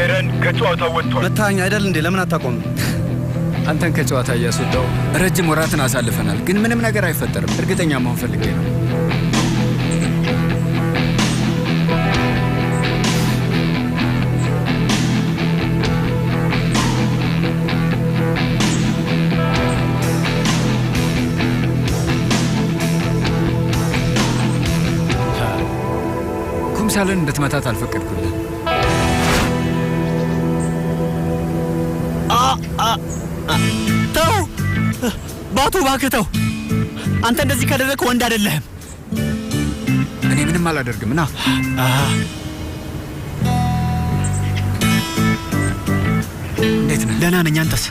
ኤረን ከጨዋታው ወጥቷል። መታኝ አይደል እንዴ? ለምን አታቆምም? አንተን ከጨዋታ እያስወጣው ረጅም ወራትን አሳልፈናል፣ ግን ምንም ነገር አይፈጠርም። እርግጠኛ መሆን ፈልጌ ነው። ኩምሳልን እንድትመታት አልፈቀድኩልህ። ተው ባቱ፣ እባክህ ተው። አንተ እንደዚህ ካደረግክ ወንድ አይደለህም። እኔ ምንም አላደርግም። ና። እንዴት ነህ? ደህና ነኝ። አንተስ?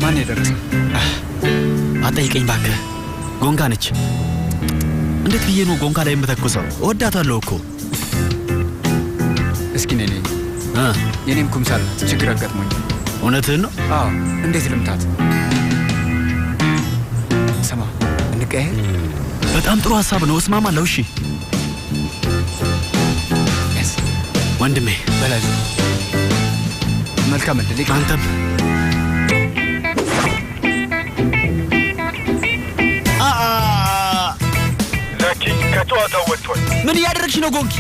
ማን የደረሰ? አጠይቀኝ እባክህ። ጎንካ ነች። እንዴት ብዬ ነው ጎንካ ላይ የምተኩሰው? እወዳታለሁ እኮ። እስኪ ነኝ የኔም ኩምሳል ናት። ችግር አጋጥሞኛል። እውነትህን ነው? አዎ። እንዴት ልምታት? ስማ፣ እንቀያየር። በጣም ጥሩ ሀሳብ ነው። እስማማለሁ። እሺ ወንድሜ። በላዙ መልካም እድል። አንተም። ዛኪ ከጨዋታው ወጥቷል። ምን እያደረግሽ ነው ጎንኪ?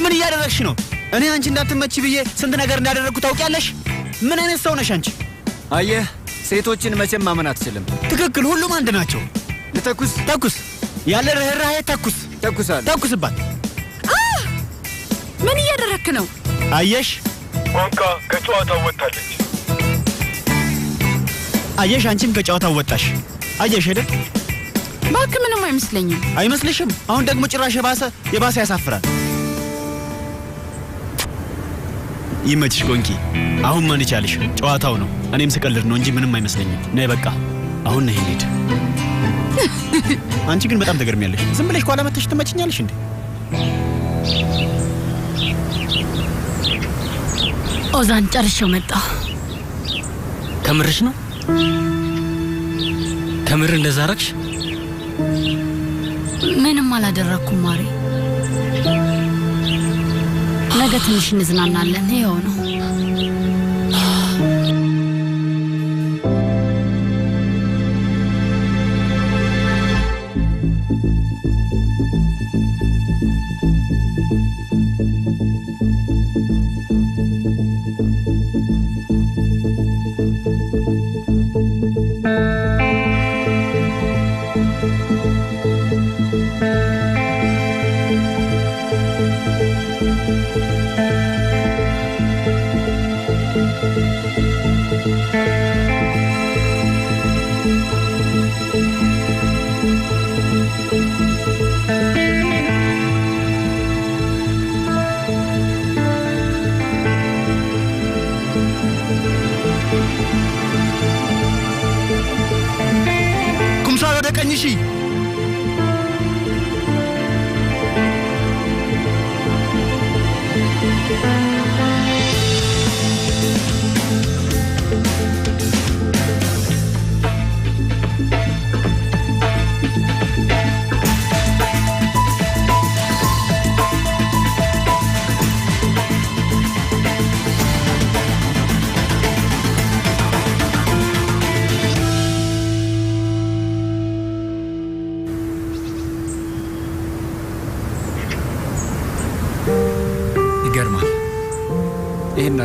ምን እያደረግሽ ነው? እኔ አንቺ እንዳትመቺ ብዬ ስንት ነገር እንዳደረግኩ ታውቂያለሽ? ምን አይነት ሰው ነሽ አንቺ? አየህ፣ ሴቶችን መቼም ማመን አትችልም። ትክክል፣ ሁሉም አንድ ናቸው። ልተኩስ? ተኩስ። ያለ ርኅራሄ ተኩስ። ተኩሳለሁ። ተኩስባት። ምን እያደረግክ ነው? አየሽ፣ ጎንካ ከጨዋታው ወጥታለች። አየሽ፣ አንቺም ከጨዋታው ወጣሽ። አየሽ አይደል? እባክህ ምንም አይመስለኝም። አይመስልሽም? አሁን ደግሞ ጭራሽ የባሰ የባሰ ያሳፍራል። ይመችሽ ጎንኪ። አሁን ማን ይቻልሽ? ጨዋታው ነው። እኔም ስቀልድ ነው እንጂ ምንም አይመስለኝም። ነይ በቃ አሁን ነይ እንሂድ። አንቺ ግን በጣም ትገርሚያለሽ። ዝም ብለሽ ኋላ መተሽ ትመችኛለሽ እንዴ? ኦዛን ጨርሼው መጣሁ። ከምርሽ ነው? ከምር እንደዛ አረግሽ? ምንም አላደረግኩም ማሬ። ነገ ትንሽ እንዝናናለን። ይኸው ነው። ኩምሳል ወደ ቀኝ ሺ።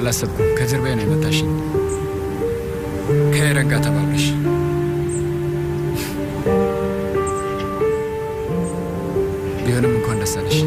አላሰብኩም። ከጀርባዬ ነው የመታሽኝ። ከኤረን ጋር ተባብረሽ። ቢሆንም እንኳን ደስ አለሽ።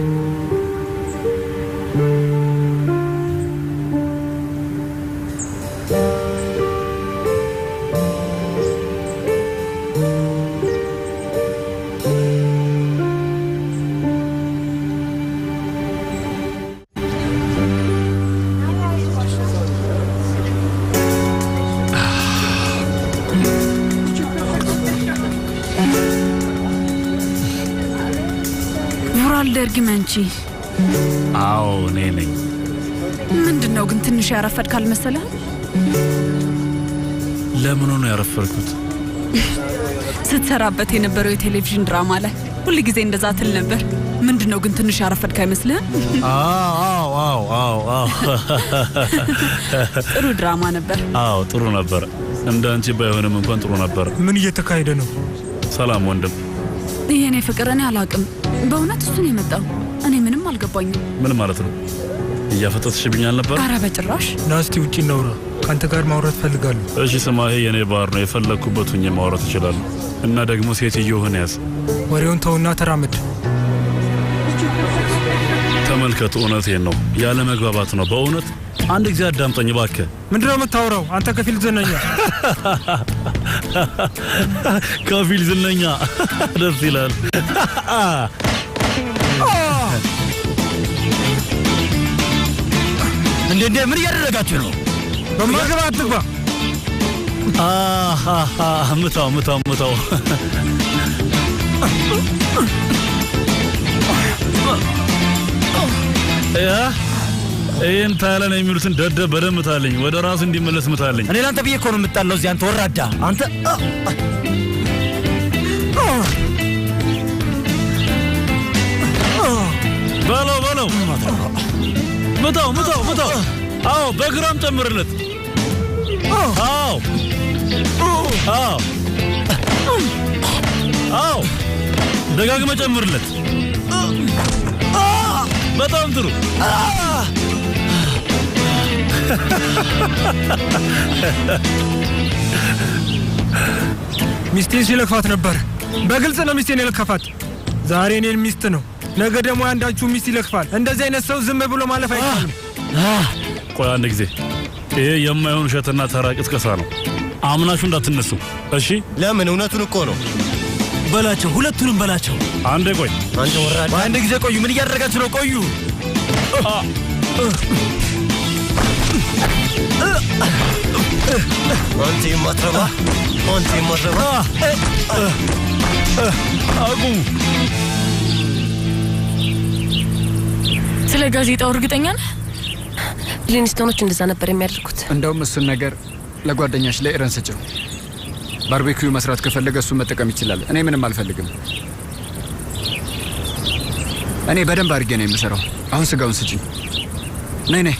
ቡራል ደርግመንቺ። አዎ እኔ ነኝ። ምንድን ነው ግን ትንሽ ያረፈድክ አልመሰለህም? ለምኑ ነው ያረፈድኩት? ስትሰራበት የነበረው የቴሌቪዥን ድራማ ላይ ሁል ጊዜ እንደዛ ትል ነበር። ምንድን ነው ግን ትንሽ ያረፈድክ አይመስልህም? አዎ አዎ አዎ አዎ። ጥሩ ድራማ ነበር። አዎ ጥሩ ነበር። እንደ አንቺ ባይሆንም እንኳን ጥሩ ነበር። ምን እየተካሄደ ነው? ሰላም ወንድም። የኔ ፍቅር እኔ አላውቅም። በእውነት እሱን የመጣው እኔ ምንም አልገባኝም። ምን ማለት ነው? እያፈጠጥሽብኝ አልነበር? ኧረ በጭራሽ። ና እስቲ ውጪ እናውራ። ከአንተ ጋር ማውራት ፈልጋለሁ። እሺ ስማ፣ ይሄ የኔ ባር ነው። የፈለግኩበት ሁኜ ማውራት እችላለሁ። እና ደግሞ ሴትዮህን ያዝ። ወሬውን ተውና ተራመድ። ተመልከቱ፣ እውነቴን ነው። ያለ መግባባት ነው። በእውነት አንድ ጊዜ አዳምጠኝ እባክህ። ምንድነው የምታወራው አንተ? ከፊል ዝነኛ። ከፊል ዝነኛ ደስ ይላል። እንዴ እንዴ፣ ምን እያደረጋችሁ ነው? በማገባ አትግባ። ምታው ምታው ምታው። ይህን ታያለን የሚሉትን ደደብ በደንብ ምታለኝ። ወደ ራሱ እንዲመለስ ምታለኝ። እኔ ለአንተ ብዬ እኮ ነው የምጣለው እዚህ። አንተ ወራዳ አንተ። በለው በለው፣ ምታው ምታው ምታው። አዎ በግራም ጨምርለት። አዎ አዎ አዎ፣ ደጋግመህ ጨምርለት። በጣም ጥሩ። ሚስቴን ሲለክፋት ነበር። በግልጽ ነው ሚስቴን የለከፋት። ዛሬ እኔን ሚስት ነው፣ ነገ ደግሞ አንዳችሁ ሚስት ይለክፋል። እንደዚህ አይነት ሰው ዝም ብሎ ማለፍ አይቻልም። ቆይ አንድ ጊዜ፣ ይሄ የማይሆን ውሸትና ተራ ቅስቀሳ ነው። አምናችሁ እንዳትነሱ እሺ? ለምን? እውነቱን እኮ ነው። በላቸው፣ ሁለቱንም በላቸው። አንዴ ቆይ፣ አንተ ወራዳ። አንድ ጊዜ ቆዩ። ምን እያደረጋችሁ ነው? ቆዩ። አንተ የማትረባ፣ አንተ የማትረባ። አቁሙ። ስለ ጋዜጣው እርግጠኛ ነህ? ፍሊንስቶኖች እንደዛ ነበር የሚያደርጉት። እንደውም እሱን ነገር ለጓደኛሽ ለኤረን ስጭው። Barbecue መስራት ከፈለገ እሱን መጠቀም ይችላል። እኔ ምንም አልፈልግም። እኔ በደንብ አድርጌ ነው የምሰራው። አሁን ስጋውን ስጭኝ። ነይ ነይ።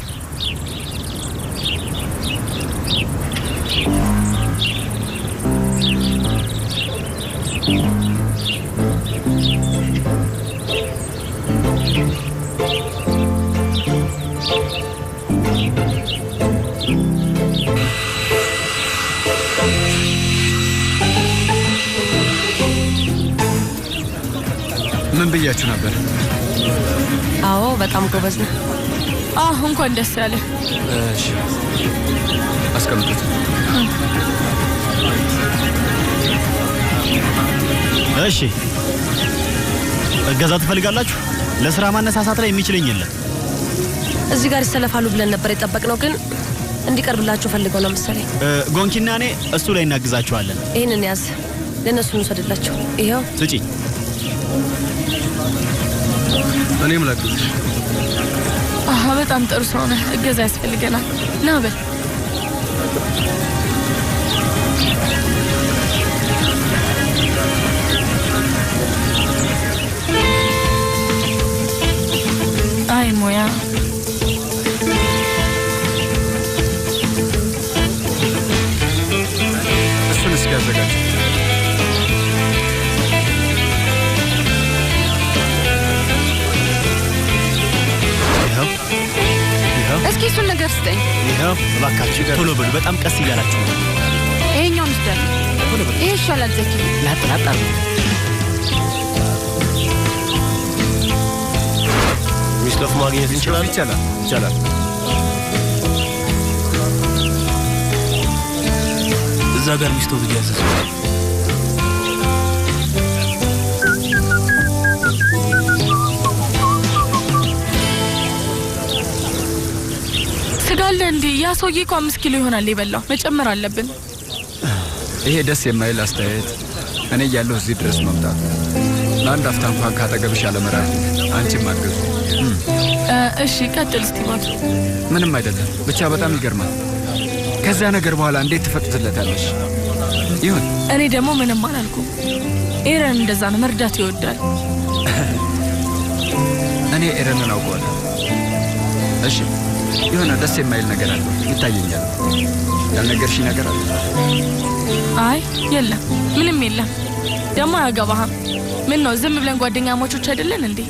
ምን ብያችሁ ነበር? አዎ በጣም ጎበዝ ነህ። አዎ እንኳን ደስ ያለ። እሺ አስቀምጡት። እሺ እገዛ ትፈልጋላችሁ? ለስራ ማነሳሳት ላይ የሚችለኝ የለም። እዚህ ጋር ይሰለፋሉ ብለን ነበር የጠበቅነው፣ ግን እንዲቀርብላችሁ ፈልገው ነው መሰለኝ። ጎንኪና እኔ እሱ ላይ እናግዛችኋለን። ይህንን ያዝ፣ ለእነሱ እንውሰድላቸው። ይኸው ስጪኝ። እኔም ላግዝሽ። አሀ በጣም ጥሩ ሰው ነህ። እገዛ ያስፈልገናል። ና በል። አይ ሙያ እሱን እስኪ አዘጋጅ። እስኪ እስኪ እሱን ነገር ስጠኝ። ይኸው እባካችሁ ቶሎ በሉ። በጣም ቀስ እያላችሁ ነው። ይሄኛውን ወስዳለሁ። ቶሎ በሉ። ይሄ ይሻላል ዘኪ። ላጥ ላጥ አድርጉት። meatloaf ማግኘት እንችላለን? ይቻላል፣ ይቻላል። እዛ ጋር meatloaf እያዘዙ ስጋ አለ እንዴ? ያ ሰውዬ እኮ 5 ኪሎ ይሆናል የበላው። መጨመር አለብን። ይሄ ደስ የማይል አስተያየት እኔ እያለሁ እዚህ ድረስ መምጣቱ፣ ለአንድ አፍታ እንኳን ካጠገብሽ አለመራቅ፣ አንቺም አገዙ። እሺ ቀጥል እስቲ ባቱ። ምንም አይደለም፣ ብቻ በጣም ይገርማል። ከዚያ ነገር በኋላ እንዴት ትፈቅድለታለሽ? ይሁን። እኔ ደግሞ ምንም አላልኩም። ኤረን እንደዛ ነው፣ መርዳት ይወዳል። እኔ ኤረንን አውቀዋለሁ። እሺ የሆነ ደስ የማይል ነገር አለ ይታየኛል። ያልነገርሽኝ ነገር አለ? አይ የለም፣ ምንም የለም። ደግሞ አያገባህም። ምን ነው ዝም ብለን ጓደኛሞቾች አይደለን እንዴ?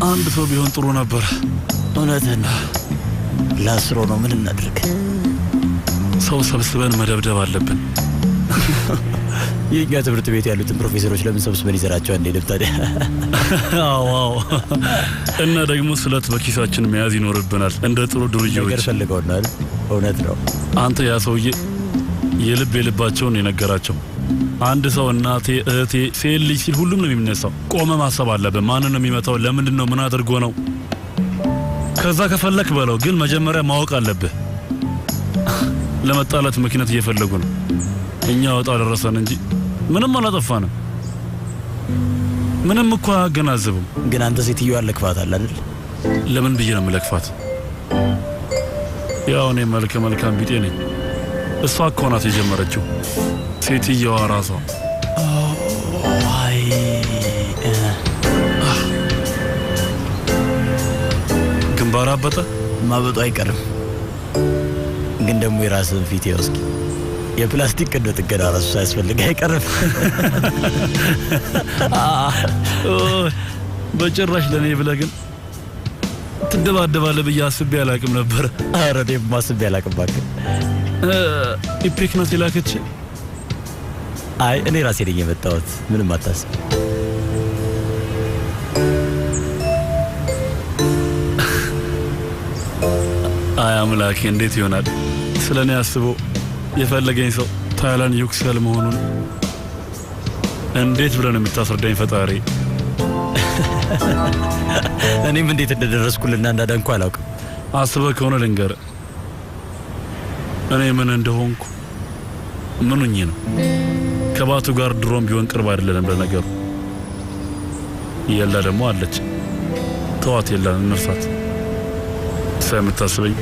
አንድ ሰው ቢሆን ጥሩ ነበር። እውነትህን ነው። ለ10 ነው። ምን እናድርግ? ሰው ሰብስበን መደብደብ አለብን። የእኛ ትምህርት ቤት ያሉትን ፕሮፌሰሮች ለምን ሰብስበን ይዘራቸው አንሄድም ታዲያ? አዎ አዎ። እና ደግሞ ስለት በኪሳችን መያዝ ይኖርብናል። እንደ ጥሩ ዱርዬዎች ነገር ፈልገውናል። እውነት ነው። አንተ ያ ሰውዬ የልብ የልባቸውን የነገራቸው። አንድ ሰው እናቴ፣ እህቴ፣ ሴት ልጅ ሲል ሁሉም ነው የሚነሳው። ቆመ ማሰብ አለብን። ማንን ነው የሚመታው? ለምንድን ነው? ምን አድርጎ ነው? ከዛ ከፈለክ በለው፣ ግን መጀመሪያ ማወቅ አለብህ። ለመጣላት ምክንያት እየፈለጉ ነው። እኛ ወጣ ደረሰን እንጂ ምንም አላጠፋንም። ምንም እኮ አያገናዝብም። ግን አንተ ሴትዮዋን ለክፋታል አይደል? ለምን ብዬ ነው የምለክፋት? ያው እኔ መልከ መልካም ቢጤ ነኝ። እሷ እኮ ናት የጀመረችው፣ ሴትየዋ ራሷ። አይ ግንባር አበጠ። ማበጡ አይቀርም። ግን ደግሞ የራስህን ፊት ይኸው እስኪ። የፕላስቲክ ቀዶ ጥገና ራሱ ሳያስፈልግ አይቀርም። በጭራሽ ለእኔ ብለህ ግን ትደባደባለህ ብዬ አስቤ አላቅም ነበር። ኧረ እኔም አስቤ አላቅም እባክህ። ኢፔክ ናት የላከች? አይ እኔ ራሴ ነኝ የመጣሁት። ምንም አታስብ። አይ አምላኬ፣ እንዴት ይሆናል? ስለ እኔ አስቦ የፈለገኝ ሰው ታይላንድ ዩክሰል መሆኑን እንዴት ብለህ ነው የምታስረዳኝ ፈጣሪ? እኔም እንዴት እንደደረስኩልና እንዳዳንኩ አላውቅም። አስበህ ከሆነ ልንገርህ፣ እኔ ምን እንደሆንኩ ምን ሆኜ ነው። ከባቱ ጋር ድሮም ቢሆን ቅርብ አይደለንም። ለነገሩ የላ ደግሞ አለች። ተዋት፣ የላን እንርሳት። እሷ የምታስበኝ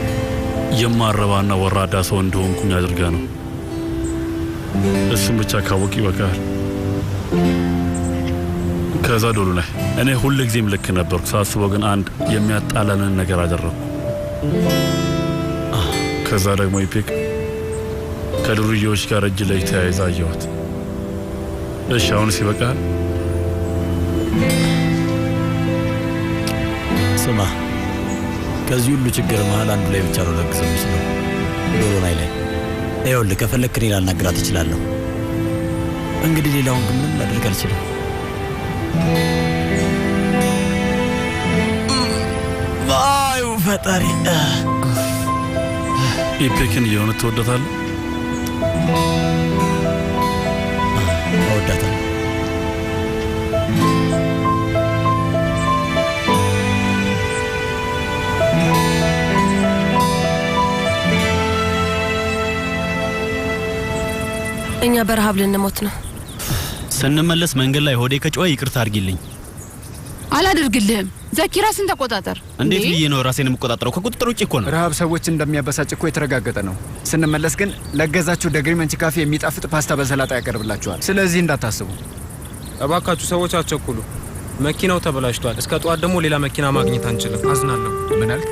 የማረባና ወራዳ ሰው እንደሆንኩኝ አድርጋ ነው። እሱም ብቻ ካወቅ ይበቃል። ከዛ ዶሉ ላይ እኔ ሁል ጊዜም ልክ ነበርኩ። ሳስበው ግን አንድ የሚያጣላንን ነገር አደረግኩ። ከዛ ደግሞ ኢፔክ ከዱርዬዎች ጋር እጅ ለእጅ ተያይዛ አየኋት። እሺ አሁንስ ይበቃል። ስማ፣ ከዚህ ሁሉ ችግር መሃል አንዱ ላይ ብቻ ነው ለግዝ የምችለው፣ ዶሎናይ ላይ። ይኸውልህ ከፈለክ እኔ ላናግራት እችላለሁ። እንግዲህ ሌላውን ግን ምንም ላደርግ አልችልም። አዩ ፈጣሪ። ኢፔክን የእውነት ትወዳታለህ? እወዳታለሁ። እኛ በረሃብ ልንሞት ነው። ስንመለስ መንገድ ላይ ሆዴ ከጮኸ ይቅርታ አድርጊልኝ። አላደርግልህም። ዘኪ ራስን ተቆጣጠር። እንዴት ብዬ ነው ራሴን የምቆጣጠረው? ከቁጥጥር ውጭ እኮ ነው። ረሃብ ሰዎች እንደሚያበሳጭ እኮ የተረጋገጠ ነው። ስንመለስ ግን ለገዛችሁ ደግሪመንች ካፌ የሚጣፍጥ ፓስታ በሰላጣ ያቀርብላችኋል። ስለዚህ እንዳታስቡ እባካችሁ። ሰዎች አትቸኩሉ። መኪናው ተበላሽቷል። እስከ ጠዋት ደግሞ ሌላ መኪና ማግኘት አንችልም። አዝናለሁ። ምን አልክ?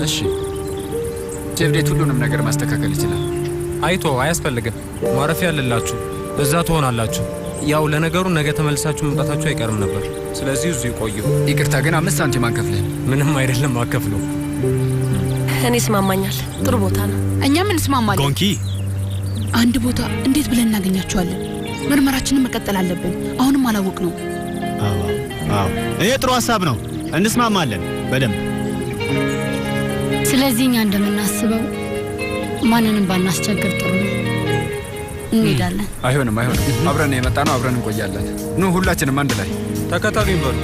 እሺ ጀብዴት ሁሉንም ነገር ማስተካከል ይችላል። አይቶ አያስፈልግም። ማረፊያ አለላችሁ፣ እዛ ትሆናላችሁ። ያው ለነገሩ ነገ ተመልሳችሁ መምጣታችሁ አይቀርም ነበር። ስለዚህ እዚሁ ቆዩ። ይቅርታ ግን 5 ሳንቲም አንከፍልህም። ምንም አይደለም፣ አከፍሉ። እኔ እስማማኛል። ጥሩ ቦታ ነው። እኛም እንስማማለን። ጎንኪ አንድ ቦታ እንዴት ብለን እናገኛቸዋለን? ምርመራችንን መቀጠል አለብን። አሁንም አላወቅነው። አዎ አዎ፣ ይሄ ጥሩ ሀሳብ ነው። እንስማማለን በደንብ። ስለዚህ እኛ እንደምናስበው ማንንም ባናስቸግር ጥሩ ነው። እንሄዳለን። አይሆንም አይሆንም። አብረን የመጣ ነው፣ አብረን እንቆያለን። ኑ ሁላችንም አንድ ላይ ተከተሉኝ በሉ።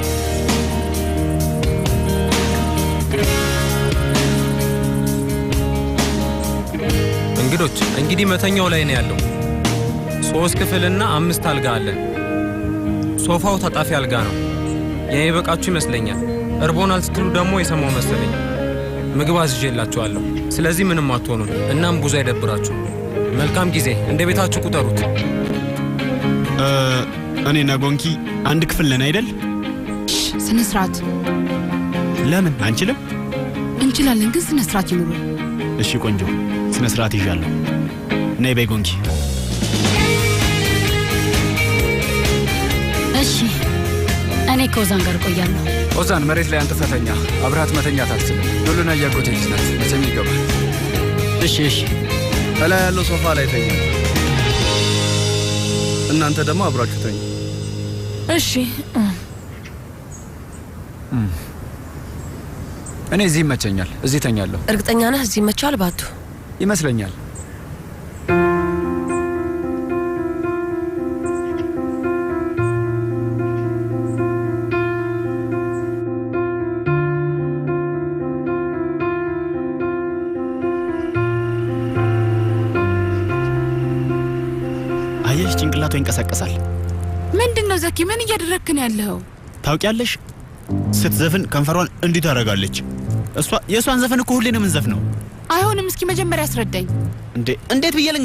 እንግዶች እንግዲህ መተኛው ላይ ነው ያለው። 3 ክፍልና 5 አልጋ አለን። ሶፋው ታጣፊ አልጋ ነው። የሚበቃችሁ ይመስለኛል። እርቦናል ስትሉ ደግሞ የሰማው መሰለኝ። ምግብ አዝዤላችኋለሁ። ስለዚህ ምንም አትሆኑም። እናም ብዙ አይደብራችሁም። መልካም ጊዜ። እንደ ቤታችሁ ቁጠሩት። እኔና ጎንኪ አንድ ክፍል ነን አይደል? ስነ ስርዓት። ለምን አንችልም? እንችላለን፣ ግን ስነ ስርዓት ይኑሩ። እሺ ቆንጆ፣ ስነ ስርዓት ይዣለሁ። ነይ በይ ጎንኪ። እሺ እኔ ከኦዛን ጋር ቆያለሁ። ኦዛን መሬት ላይ አንተ ተኛ። አብረሃት መተኛት አትችልም። ዶሉና ያጎቴ ልጅ ናት፣ መቼም ይገባል። እሺ እሺ። እላይ ያለው ሶፋ ላይ ተኛ። እናንተ ደግሞ አብራችሁ ተኙ። እሺ እኔ እዚህ ይመቸኛል። እዚህ ተኛለሁ። እርግጠኛ ነህ እዚህ ይመቻል? ባቱ ይመስለኛል። አየሽ፣ ጭንቅላቷ ይንቀሳቀሳል። ምንድን ነው ዘኪ? ምን እያደረግክ ነው ያለኸው? ታውቂያለሽ፣ ስትዘፍን ከንፈሯን እንዲህ ታደርጋለች። እሷ የእሷን ዘፈን እኮ ሁሌ ነው የምንዘፍነው። አይሆንም። እስኪ መጀመሪያ አስረዳኝ። እንዴ እንዴት ብዬ ልንገርሽ?